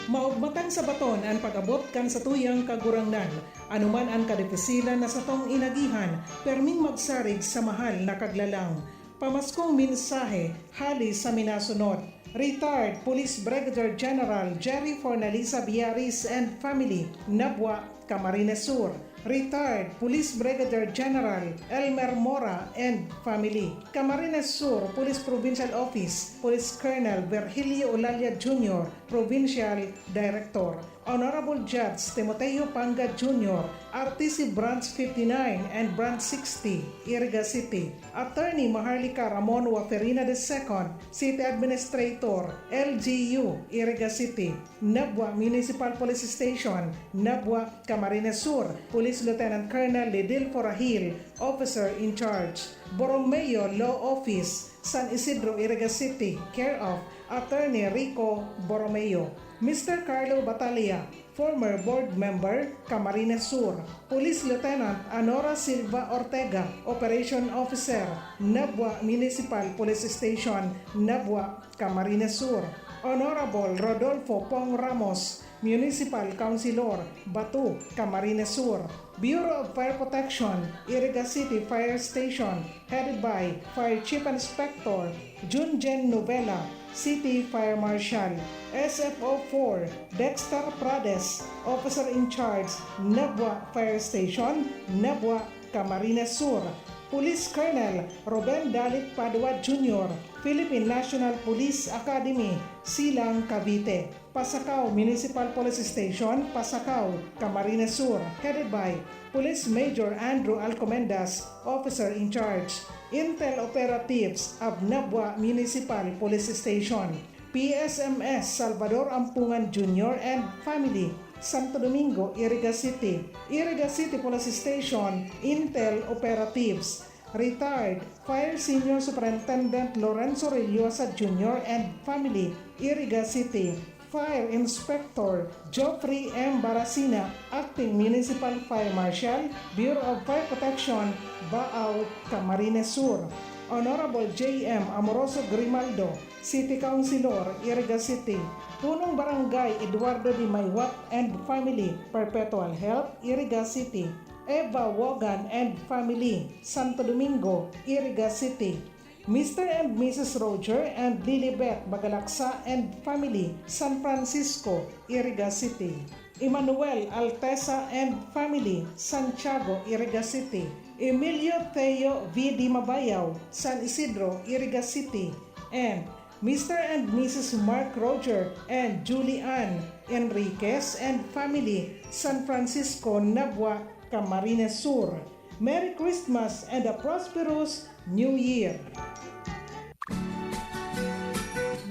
Maugmatan sa baton an pag-abot kan satuyang Kagurangnan. Anuman an kadipisilan na satong inagihan, perming magsarig sa mahal na Kaglalang. Pamaskong mensahe hali sa minasunod. Retired Police Brigadier General Jerry Fornalisa Biaris and family, Nabua, Camarines Sur. Retired Police Brigadier General Elmer Mora and family, Camarines Sur Police Provincial Office, Police Colonel Virgilio Olalia Junior, Provincial Director. Honorable Judge Timoteo Panga Junior, R T C Branch fifty-nine and Branch sixty, Iriga City. Attorney Maharlika Ramon Waferina the second, City Administrator, L G U, Iriga City. Nabua Municipal Police Station, Nabua, Camarines Sur, Police Lieutenant Colonel Lidilfo Rahil, Officer in Charge. Borromeo Law Office, San Isidro, Iriga City, care of Attorney Rico Borromeo. Mister Carlo Batalla, former board member, Camarines Sur. Police Lieutenant Anora Silva Ortega, Operation Officer, Nabua Municipal Police Station, Nabua, Camarines Sur. Honorable Rodolfo Pong Ramos, Municipal Councilor, Batu, Camarines Sur. Bureau of Fire Protection, Iriga City Fire Station, headed by Fire Chief Inspector Junjen Novela, City Fire Marshal, S F O four, Dexter Prades, Officer in Charge, Nabua Fire Station, Nabua, Camarines Sur, Police Colonel Ruben Dalit Padua Junior, Philippine National Police Academy, Silang, Cavite. Pasacao Municipal Police Station, Pasacao, Camarines Sur, headed by Police Major Andrew Alcomendas, Officer in Charge. Intel Operatives of Nabua Municipal Police Station. P S M S Salvador Ampungan Junior and family, Santo Domingo, Iriga City. Iriga City Police Station, Intel Operatives. Retired Fire Senior Superintendent Lorenzo Rellosa Junior and family, Iriga City. Fire Inspector Geoffrey M. Barasina, Acting Municipal Fire Marshal, Bureau of Fire Protection, Baao, Camarines Sur. Honorable J M Amoroso Grimaldo, City Councilor, Iriga City. Punong Barangay Eduardo de Maywat and family, Perpetual Health, Iriga City. Eva Wogan and family, Santo Domingo, Iriga City. Mister and Missus Roger and Lilibet Bagalaksa and family, San Francisco, Iriga City. Emmanuel Altesa and family, Santiago, Iriga City. Emilio Theo V. Di Mabayaw, San Isidro, Iriga City. And Mister and Missus Mark Roger and Julie Ann Enriquez and family, San Francisco, Nabua, Camarines Sur. Merry Christmas and a prosperous New Year!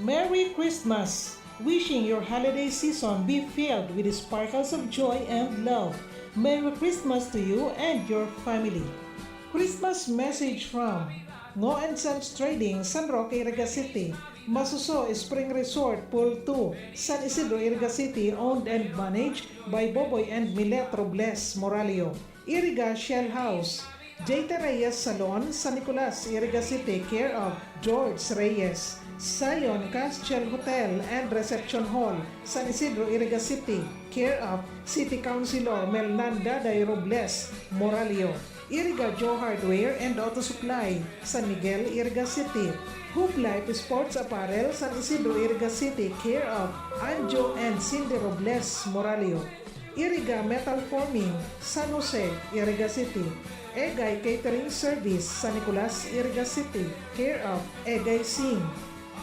Merry Christmas! Wishing your holiday season be filled with sparkles of joy and love. Merry Christmas to you and your family. Christmas message from Ngo and Sons Trading, San Roque, Iriga City. Masuso Spring Resort, Pool two, San Isidro, Iriga City, owned and managed by Boboy and Milet Robles Moralio. Iriga Shell House, J T Reyes Salon, San Nicolas, Iriga City, care of George Reyes. Zion Castle Hotel and Reception Hall, San Isidro, Iriga City, care of City Councilor Melnanda Day Robles Moralio. Iriga Joe Hardware and Auto Supply, San Miguel, Iriga City. Hoop Life Sports Apparel, San Isidro, Iriga City, care of Anjo and Cindy Robles Moralio. Iriga Metal Forming, San Jose, Iriga City. Egay Catering Service, San Nicolas, Iriga City, care of Egay Singh.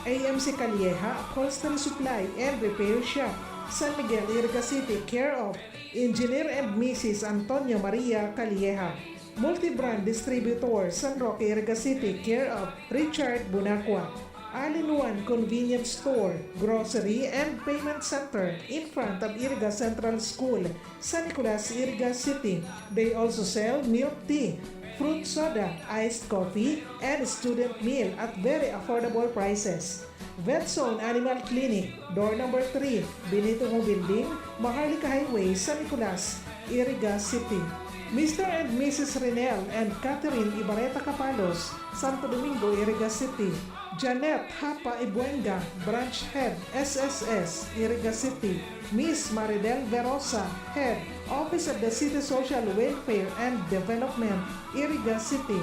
A M C Calleja Upholstery Supply and Repair Shop, San Miguel, Iriga City, care of Engineer and Missus Antonio Maria Calleja. Multi-brand distributor, San Roque, Iriga City, care of Richard Bunacua. All-in-one convenience store, grocery, and payment center in front of Iriga Central School, San Nicolas, Iriga City. They also sell milk tea, fruit soda, iced coffee, and student meal at very affordable prices. Vet Zone Animal Clinic, door number three, Benito Ho Building, Maharlika Highway, San Nicolas, Iriga City. Mister and Missus Renel and Catherine Ibareta Capalos, Santo Domingo, Iriga City. Janet Hapa Ibuenga, Branch Head, S S S, Iriga City. Miss Maridel Verosa, Head, Office of the City Social Welfare and Development, Iriga City.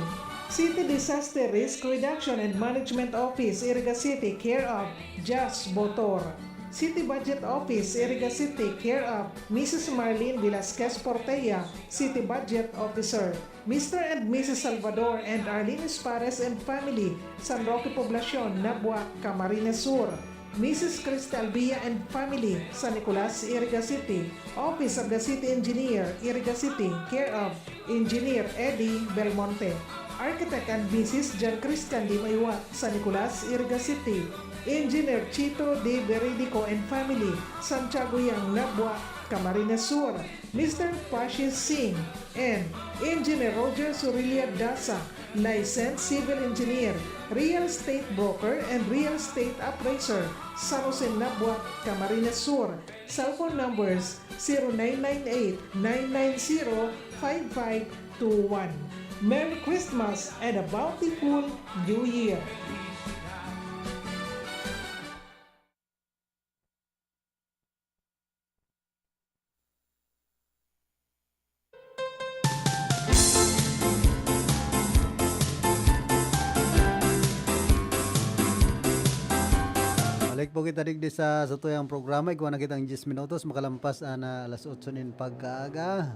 City Disaster Risk Reduction and Management Office, Iriga City, care of Jas Botor. City Budget Office, Iriga City, care of Missus Marlene Velasquez Portea, City Budget Officer. Mister and Missus Salvador and Arlene Espares and family, San Roque Poblacion, Nabua, Camarines Sur. Missus Cristal Bia and family, San Nicolas, Iriga City. Office of the City Engineer, Iriga City, care of Engineer Eddie Belmonte. Architect and Missus Jan Christian Di Maywat, San Nicolas, Iriga City. Engineer Chito Di Veridico and family, Santiago Yang, Nabua, Camarines Sur. Mister Pashi Singh and Engineer Roger Surilia Dasa, Licensed Civil Engineer, Real Estate Broker, and Real Estate Appraiser, San Jose, Nabua, Camarines Sur. Cellphone numbers, zero nine nine eight, nine nine zero, five five two one. Merry Christmas and a bountiful New Year! Balik po kita digdi sa satuyang programa. Igwa na kitang diyes minutos, makalampas an, ah, alas otso nin pagkaaga.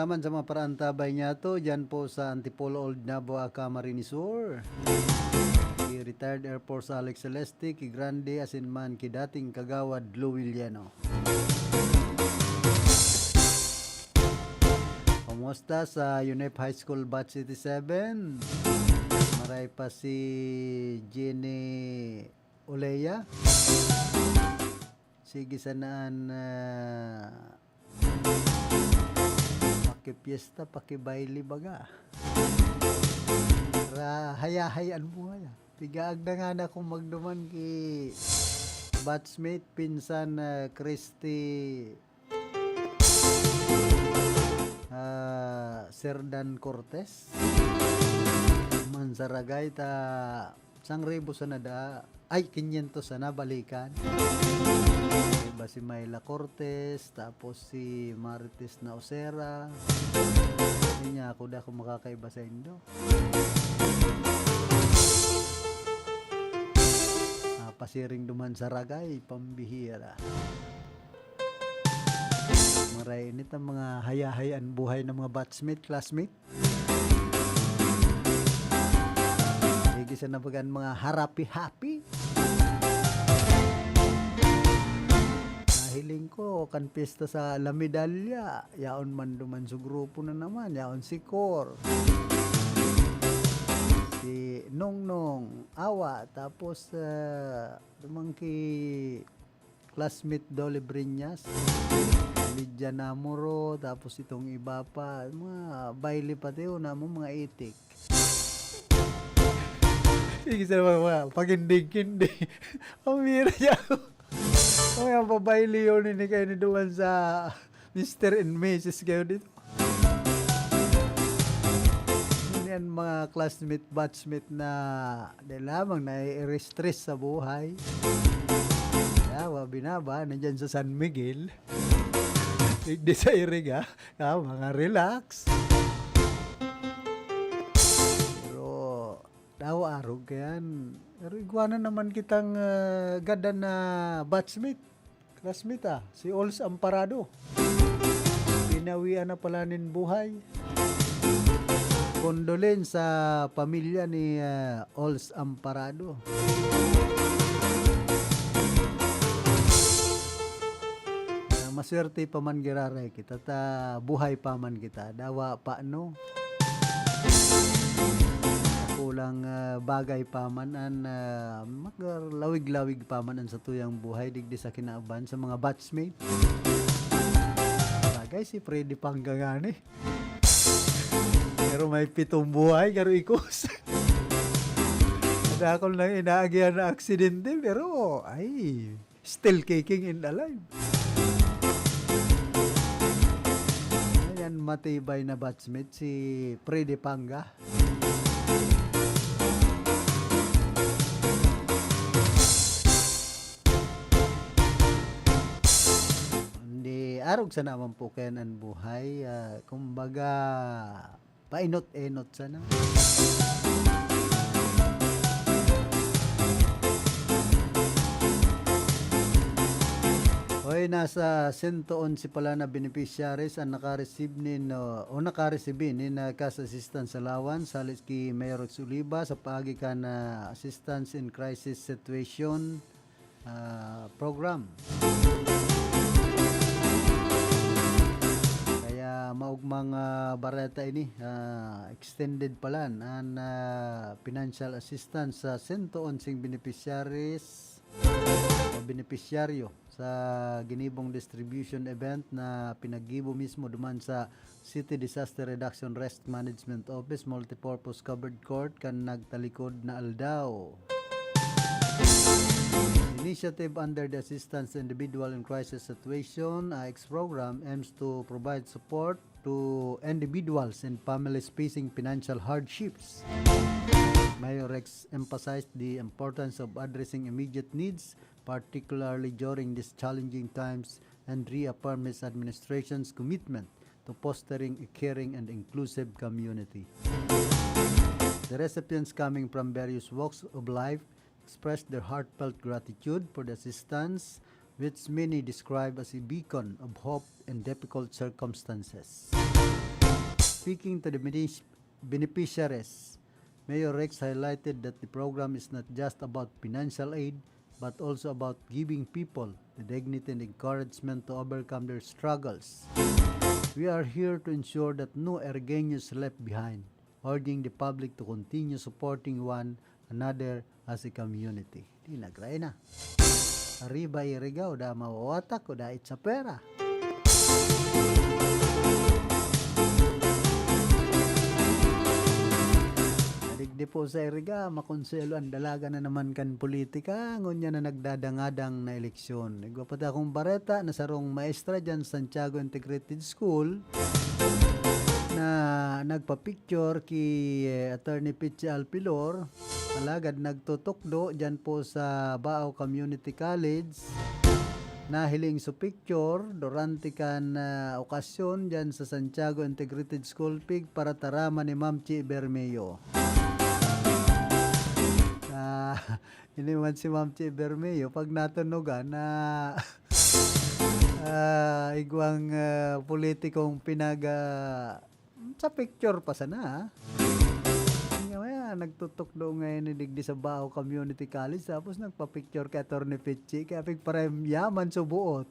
naman sa mga paraantabay niyato, dyan po sa Antipolo Old Nabo, Camarines Sur. Ki retired Air Force Alex Celeste, ki Grande, asin man ki dating Kagawad Lou Villano. Kumusta sa UNEP High School Batch eighty-seven? Maray pa si Jenny Oleya. Sige sana an, ah, pakipiesta, pakibayle baga. Para hayahay an buhay, ah. Tigaag na nga na akong magduman ki batchmate, pinsan, ah, Christy, ah, Serdan Cortez. Mansaragay ta sang ribo sana da, ay, kinyentos sana balikan. Iba si Myla Cortez, tapos si Marites Naosera. Kanya ako, da ako makakaiba sa indo. Ah, pasiring duman sa ragay, pambihira. Maray init ang mga hayahay an buhay ng mga batchmate, classmate. Sige, sa nabagan mga harapi-hapi. Nahiling ko, kan piyesta sa La Medalla, yaon man duman sa grupo na naman, yaon si Cor, si Nongnong, Awa, tapos, ah, duman ki classmate Dolly Breñas, Lydia Namoro, tapos itong iba pa, mga bayle pati, o, namo, mga itik. Sige, sa mga, mga pakindig-kindig. Ang bira niya ako. Ang mga babayle yun, ini kayo ni duman sa Mister and Missus kayo dito. Yan mga classmate, batchmate na di lamang nai-stress sa buhay. Yawa, binaba, nandyan sa San Miguel. Digdi sa Iriga, ah, mga relax. Pero, daw arog kayan. Pero igwa na naman kitang, ah, gadan na batchmate. Classmate, ah, si Ols Amparado. Pinawian na pala nin buhay. Condolence sa pamilya ni, ah, Ols Amparado. Ah, maswerte pa man giraray kita ta buhay pa man kita. Dawa pa, no? Kulang, ah, bagay pa man an, ah, maglawig-lawig pa man an satuyang buhay digdi sa kinaban sa mga batchmate. Bagay si Freddy Panga ngani. Pero may pitong buhay, garo ikos. Dakul nang inaagihan na aksidente, pero, ay, still kicking and alive. Ayan, matibay na batchmate si Freddy Panga. Hindi, arog sana man po kayan an buhay. Ah, kumbaga, paenot-enot sana. Hoy, nasa sento onse pala na beneficiaries ang naka-receive nin, o, o nakaresibi nin, ah, cash assistance allowance hali ki Mayor Rex Oliva sa paagi kan, ah, Assistance in Crisis Situation, ah, Program. Kaya maugmang, ah, bareta ini, ah, extended pala an, ah, financial assistance sa sento onseng beneficiaries o benepisyaryo sa ginibong distribution event na pinaggibo mismo duman sa City Disaster Reduction Risk Management Office Multipurpose Covered Court kan nagtalikod na aldaw. Initiative under the Assistance Individual in Crisis Situation, AICS program, aims to provide support to individuals and families facing financial hardships. Mayor Rex emphasized the importance of addressing immediate needs, particularly during these challenging times, and reaffirmed his administration's commitment to fostering a caring and inclusive community. The recipients, coming from various walks of life, expressed their heartfelt gratitude for the assistance, which many describe as a beacon of hope in difficult circumstances. Speaking to the benefic-, beneficiaries, Mayor Rex highlighted that the program is not just about financial aid, but also about giving people the dignity and encouragement to overcome their struggles. We are here to ensure that no Erigaño is left behind, urging the public to continue supporting one another as a community. Di nagray na. Arriba Iriga, o da mawawatak, o da itsapera. Digdi po sa Iriga, makonselo ang dalaga na naman kan politika, ngunyan na nagdadangadang na eleksyon. Igwa pa ta akong bareta na sarong maestra dyan sa Santiago Integrated School na nagpa-picture ki, eh, Attorney Pichi Alpilor, alagad nagtutukdo dyan po sa Baao Community College. Nahiling su picture durante kan, ah, okasyon dyan sa Santiago Integrated School, pig para taraman ni Ma'am Chi Bermeo. Ah, ini man si Ma'am Chi Bermeo, pag natunugan na, ah, igwang, ah, politikong pinag, ah, sa picture pa sana, ah. Nga, maya, nagtutukdo ngayon ni digdi sa Bao Community College, tapos nagpa-picture kay Attorney Pichi, kaya pigparehas yaman subuot.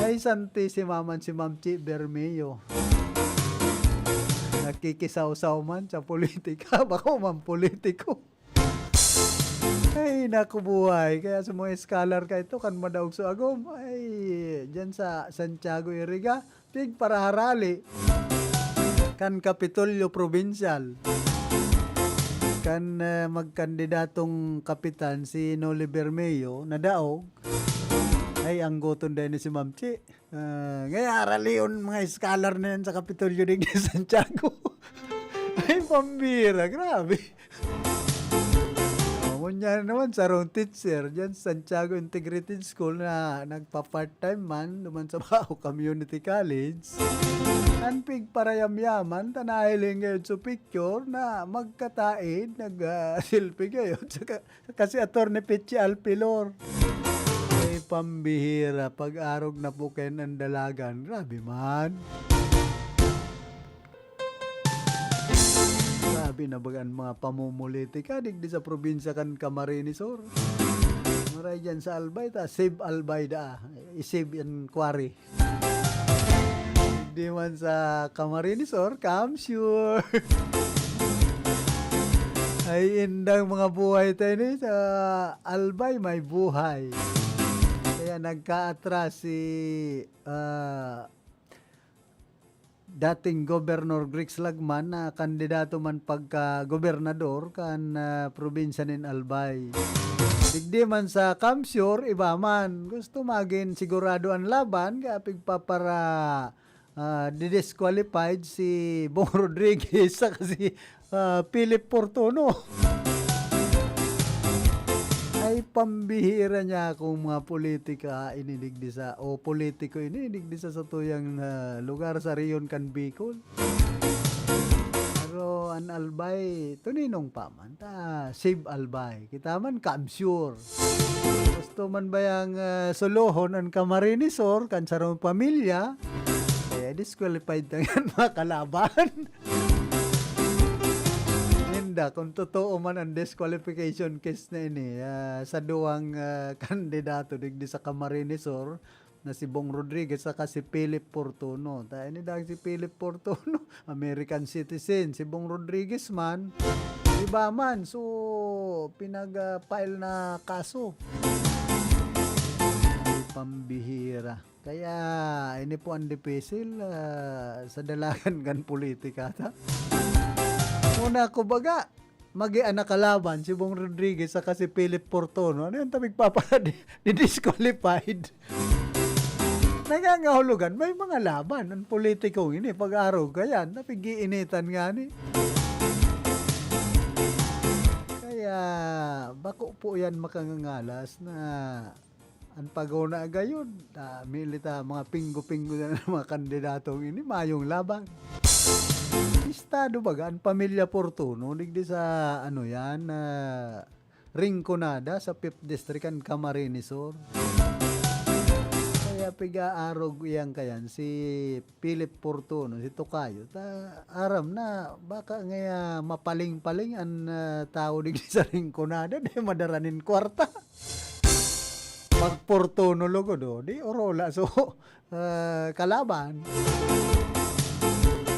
Ay, santisima man si Ma'am Chi Bermeo. Nakikisawsaw man sa politika, bako man politiko. Ay, naku buhay. Kaya sa mga scholar ka ito, kan madaog sa agom, ay, dyan sa Santiago Iriga, pigparaharali kan Kapitolyo Probinsyal. Kan, eh, magkandidatong kapitan si Noli Bermeo, nadaog, ay, anggoton dahil ni si Ma'am Chi. Ah, ngaya, aralion mga scholar na yan sa Kapitolyo digdi sa Santiago. Ay, pambira, grabe. Oh, ngunyan naman, sarong teacher dyan sa Santiago Integrated School na nagpa-part-time man, duman sa Bao Community College. An pigparayamyaman, ta nahiling ngayon sa picture na magkataid, nag, ah, selfie ngayon. Saka, Kasi Attorney Peche Alpilor. Ay, pambihira, pag-arog na po kayo ng dalagan. Grabe man. Grabe na baga ang mga pamumulitika digdi sa probinsya kan Camarines Sur. Maray dyan sa Albay, ta, save Albay da. I-save and quarry. Di man sa Camarines Sur, Kamsur. Ay, indang mga buhay tayo ni sa Albay, may buhay. Kaya nagkaatras si, ah, dating Governor Grix Lagman na kandidato man pagka gobernador kan, ah, probinsya nin Albay. Digdi man sa Kamsur, iba man. Gusto magin sigurado an laban, kaya pigpapara-, ah, didisqualified si Bong Rodriguez saka si, ah, Philip Fortuno. Ay, pambihira niya akong mga politika ini digdi sa, o politiko ini digdi sa satuyang, ah, lugar sa rehiyon kan Bicol. Pero an Albay, tuninong pa man. Ta, save Albay. Kita man, Kamsur. Gusto man bayang, ah, solohon an Camarines Sur, kan sarong pamilya, kaya disqualified na yan, mga kalaban. Ninda, kung totoo man ang disqualification case na ini, ah, sa duwang, ah, kandidato digdi sa Camarines Sur, na si Bong Rodriguez saka si Philip Fortuno. Ta, ini dang si Philip Fortuno, American citizen. Si Bong Rodriguez man, iba man. So, pinag-, ah, file na kaso. Ay, pambihira. Kaya, ini po ang dipisil, ah, sa dalagan kan politika, ta. Muna, kumbaga, magi an nakalaban, si Bong Rodriguez saka si Philip Fortuno. Ano yan? Ta pigpapara-, di-, di-disqualified. Nangangahulugan, may mga laban ang politiko ini. Pag-arog ka yan, napig-iinitan nga ni. Kaya, bako po yan makangangalas na an pagona gayon, ah, mili ta mga pinggo-pinggo na mga kandidatong ini, mayong laban. Estado baga, an pamilya Fortuno, digdi sa, ano yan, ah, Rinconada, sa Fifth District, kan Camarines Sur. Kaya Piga-arog iyang kayan, si Philip Fortuno, si Tokayo, ta aram na, baka ngaya mapaling-paling an, ah, tawo digdi sa Rinconada, di madara nin kwarta. Pag Fortuno logod, oh, di orola, so, ah, kalaban.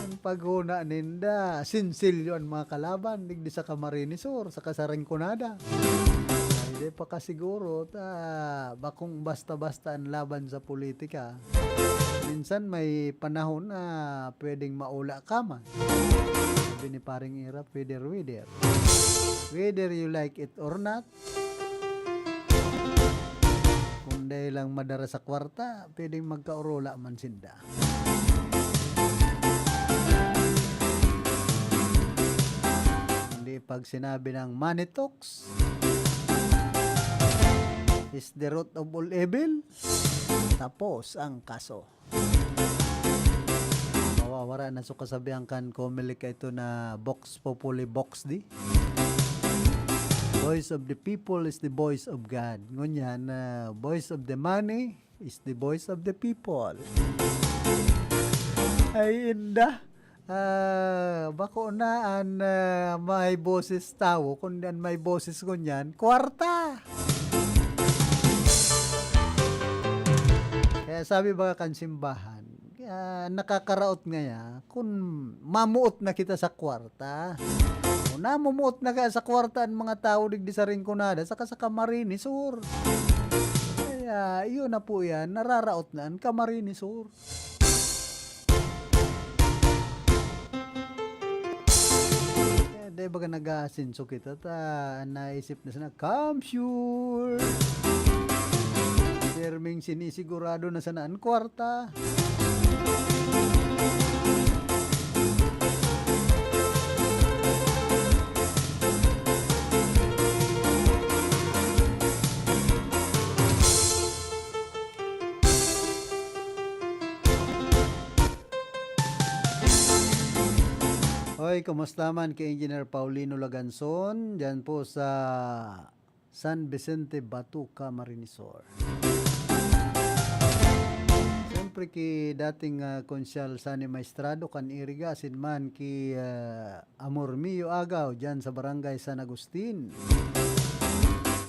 Ang paghona ninda, sinsilyo an mga kalaban, digdi sa Camarines Sur, saka sa Rinconada. Ay, di pa kasiguro, ta, bakong basta-basta an laban sa politika. Minsan may panahon na pwedeng maula ka man. Sabi ni Paring Ira, pweder, whether. Whether you like it or not, kung dai lang madara sa kwarta, pwedeng magkaorola man sinda. Hindi pag sinabi ng money talks is the root of all evil, tapos ang kaso. Mawawara na so kasabihan kan Comelec ito na Vox Populi Vox Dei. Voice of the people is the voice of God. Ngunyan, ah, voice of the money is the voice of the people. Ay, inda. Ah, bako na an, ah, may boses tawo, kundi an may boses ngunyan, kwarta. Kaya sabi baga kan simbahan, ah, nakakaraot ngaya kun mamuot na kita sa kwarta. O namumuot na kaya sa kwarta an mga tawo digdi sa Rinconada saka sa Camarines Sur. Kaya iyo na po yan, nararaot na an Camarines Sur. Kaya di baga nag-aasenso kita ta naisip na sana, "Come sure!" Pirming sinisigurado na sana an kwarta. Hoy, kumusta man ki Engineer Paulino Laganson, diyan po sa San Vicente, Batuca, Marinisor. Siyempre ki dating, ah, Konsyal Sani Maestrado kan Iriga, asin man ki, ah, Amor Mio Agaw, diyan sa Barangay San Agustin.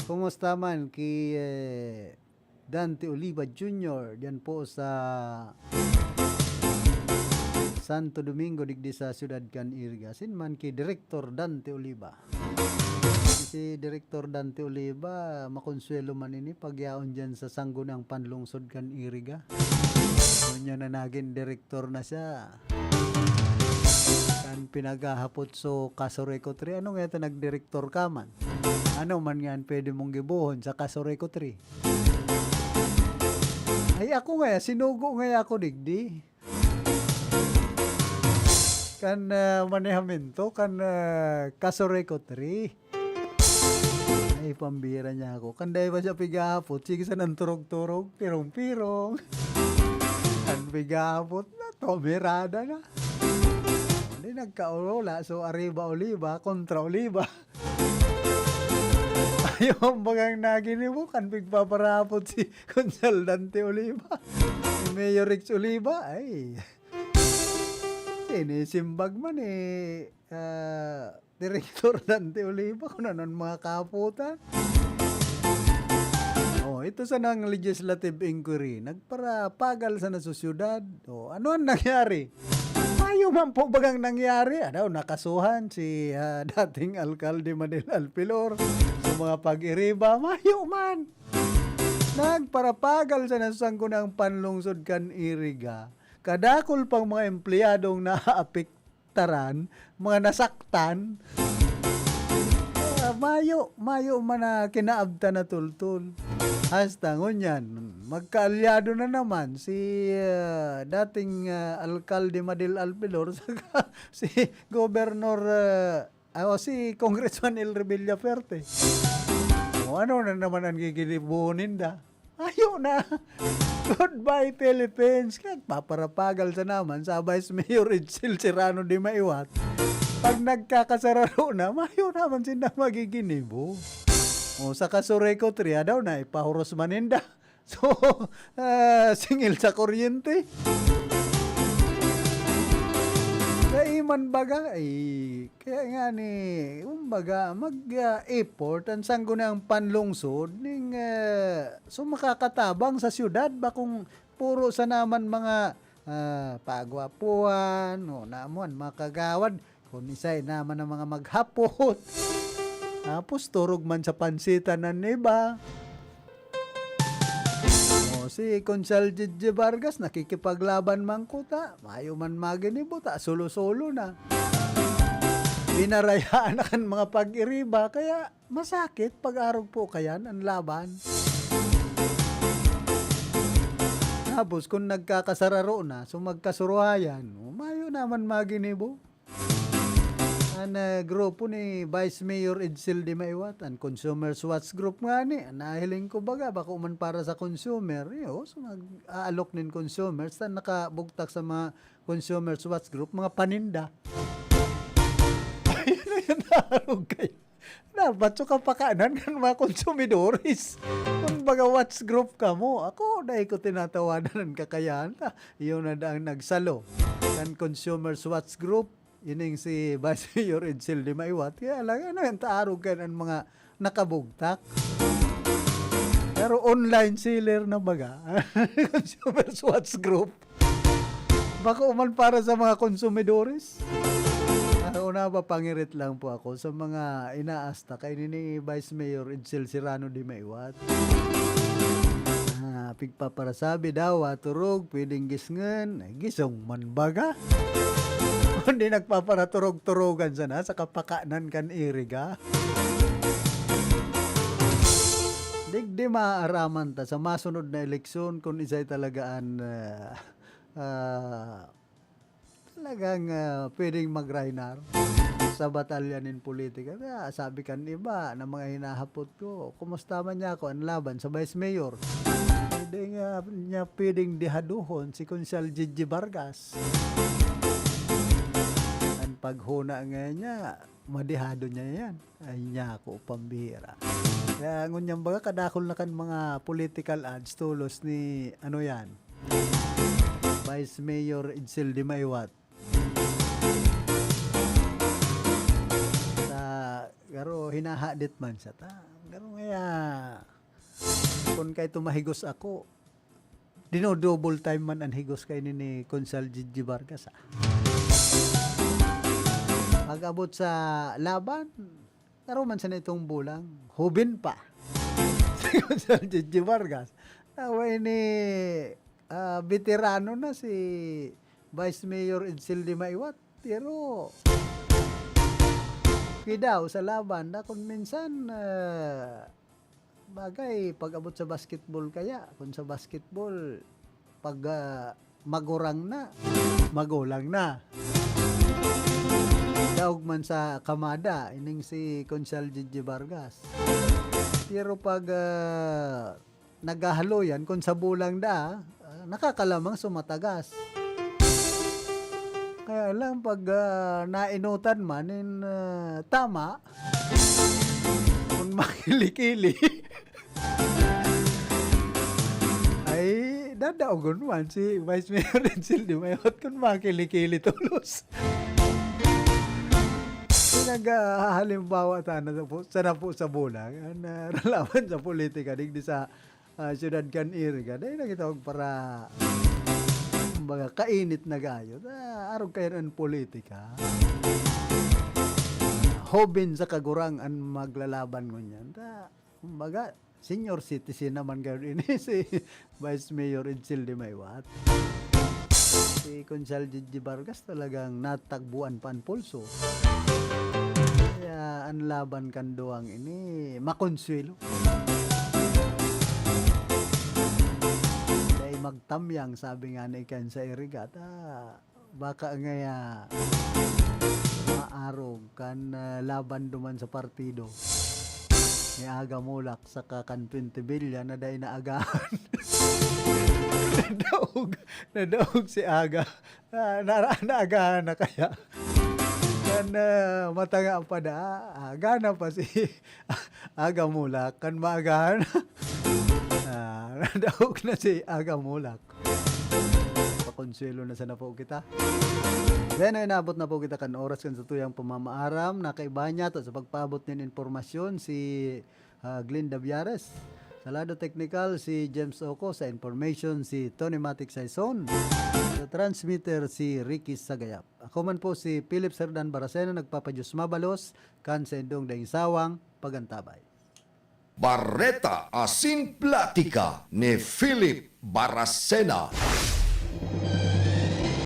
Kumusta man ki, eh, Dante Oliva Junior, diyan po sa Santo Domingo, digdi sa siyudad kan Iriga. Asin man ki Direktor Dante Oliva. Si Direktor Dante Oliva, makonsuelo man ini pagyaon diyan sa Sangguniang Panlungsod kan Iriga. Ngunyan na nagin direktor na siya. Kan pinaghahapot so Kasureko three, ano nga ito nagdirektor ka man? Ano man nga an pwede mong gibohon sa Kasureko three? Ay, ako ngaya, sinugo ngaya ako digdi. Kan, ah, manehamento, kan, ah, Kasureko three. Ay, pambira niya ako. Kan dai pa siya pighahapot, sige sa nang turog-turog, pirong-pirong. Kan pighahapot na, tomerada na. Hindi nagkaolola, so Arriba Oliva kontra Oliva. Ayaw ang bagang naginibo, kan pigpaparapot si Consultante Oliva. Si Mayor Rex Oliva, ay. Sinisimbag man eh, ah, Direktor Dante Oliva, kung ano ang mga kaputan. Oh, ito sanang legislative inquiry. Nagparapagal sana sa syudad. Oh, ano ang nangyari? Mayo man po bagang nangyari. Ano, nakasuhan si, ah, dating Alkalde Manel Alpilor sa mga pag-iriba. Mayo man. Nagparapagal sana sa Sangguniang Panlungsod kan Iriga. Kadakul pang mga empleyadong naapektaran, mga nasaktan. Ah, mayo, mayo man na kinaabtan na tultol. Hasta ngunyan, magkaalyado na naman si, ah, dating, ah, Alkalde Madil Alpilor saka si Gobernador, ah, ah, o si Congressman El Revilla Fuerte. O ano na naman ang gigilibuhon ninda? Ayo na. Goodbye, Philippines. Kaya paparapagal sa naman sa Vice Mayor Edsel Serrano de Maiwat. Pag nagkakasararo na, mayo naman sinda magiginibo. O, sa Kasureko three, daw na, ipahuros man ninda. So, ah, singil sa kuryente. Dai man baga, eh, kaya nga ni, kumbaga, mag, ah, effort ang sangguniang panlungsod ning, ah, so makakatabang sa siyudad, bakong puro sa naman mga, ah, pagwapuhan, o namuan, mga kagawad, kun isay naman ang mga maghapot. Tapos turog man sa pansitan an iba. O, si Konsehal Gigi Vargas, nakikipaglaban man kuta. Mayo man maginibo ta, solo-solo na. Binarayaan na kan mga pag-iriba, kaya masakit pag arog po kayan an laban. Tapos, kung nagkakasararo na, so magkasuruhayan, o, mayo naman maginibo. An, ah, grupo ni Vice Mayor Edsel de Maiwat, an Consumers Watch Group ngani, an nahiling ko baga, bako man para sa consumer, iyo, so nag-aalok nin consumers, ta nakabugtak sa mga Consumers Watch Group, mga paninda. Ayun na yun, naarog kayo. Dapat so kapakanan kan mga konsumidores. Kung baga watch group ka mo, ako, dai ko tinatawanan ang kakayahan ta. Iyo na daang nagsalo. Kan Consumers Watch Group, ining si Vice Mayor Edsel de Maiwat. Kaya lang, ano yung taarog kan ang mga nakabugtak? Pero online seller na baga. Consumers Watch Group. Bako man para sa mga konsumidores. Ah, una pa, pangirit lang po ako sa mga inaasta kay ni, ni Vice Mayor Edsel Serrano de Maiwat. Ah, pigpaparasabi daw, ah, turog, pwedeng gisngen. Ay, gisong man baga. Kundi nagpaparaturog-turogan sana sa kapakanan kan iriga. Digdi maaraman ta sa masunod na eleksyon kung isay talaga an, ah, ah, talagang, ah, pwedeng mag-raynar sa batalya nin politika. Kaya sabi kan iba na mga hinahapot ko, "Kumusta man niya ako an laban sa vice mayor?" Hindi nga niya pwedeng dihaduhon si Konsehal Gigi Vargas. Ang paghuna nga niya, madihado niya yan. Ay, niya ako, pambihira. Kaya ngunyan baga, kadakol na kan mga political ads, tolos ni, ano yan, Vice Mayor Edsel de Maiwat. Sa, garo, hinahadit man siya ta. Garo ngaya, kun kay tumahigos ako, dino-double time man an higos kay ni, ni Konsehal Gigi Vargas, ah. Pag-abot sa laban, garo man sana itong bulang, hubin pa. Si Konsehal Gigi Vargas. Tawa ini, ah, veterano na si Vice Mayor Edsel de Maiwat. Pero, kidaw sa laban na kung minsan, ah, bagay, pag-abot sa basketball kaya, kung sa basketball, pag, ah, magurang na, magulang na. Daog man sa kamada, ining si Konsehal Gigi Vargas. Pero pag, ah, naghahaloyan, kung sa bulang da, ah, nakakalamang sumatagas. Kaya lang pag, ah, nainutan man nin, ah, tama, kung makili-kili, ay, dadaogon man si Vice Mayor Edsel de Maiwat kung makili-kili tolos. Pinag-, ah, halimbawa sana sa pu-, sana po sa bulang, ang, ah, laban sa politika, digdi sa, ah, siyudad kan Iriga. Dahil lang ito para, kumbaga, kainit na gayo. Ah, arog kayo ng politika. Hoben sa kagurang ang maglalaban ngunyan. Ta, kumbaga, senior citizen naman kayo ini si Vice Mayor Edsel de Maiwat. Si Konsehal Gigi Vargas talagang natagbuan pa ang pulso. Kaya ang laban kan duwang ini, makonsuelo. Dahil magtamyang, sabi nga ni Ken sa Irigata, baka ngaya maarog kan, ah, laban duman sa partido ni Aga Mulak saka kan Twenty Billion na dai naagahan. Nadaog, nadaog si Aga. Ah, nara-, naagahan na kaya. Kan, ah, matanga pa da, aga na pa si Aga Mulak. Kan maagahan, ah, Nadaog na si Aga Mulak. Pakonsuelo na sana po kita. Then, ay naabot na po kita kan oras kan satuyang pamamaaram. Nakaiba niya to sa pagpaabot nin impormasyon si ah, Glenn Daviares. Sa lado teknikal, si James Oco. Sa information, si Tony Matic Saison. Sa transmitter, si Ricky Sagayap. Ako man po si Philip Serdan Baracena, nagpapadiyos mabalos kan sa indong daing sawang pagantabay. Bareta asin platika ni Philip Baracena.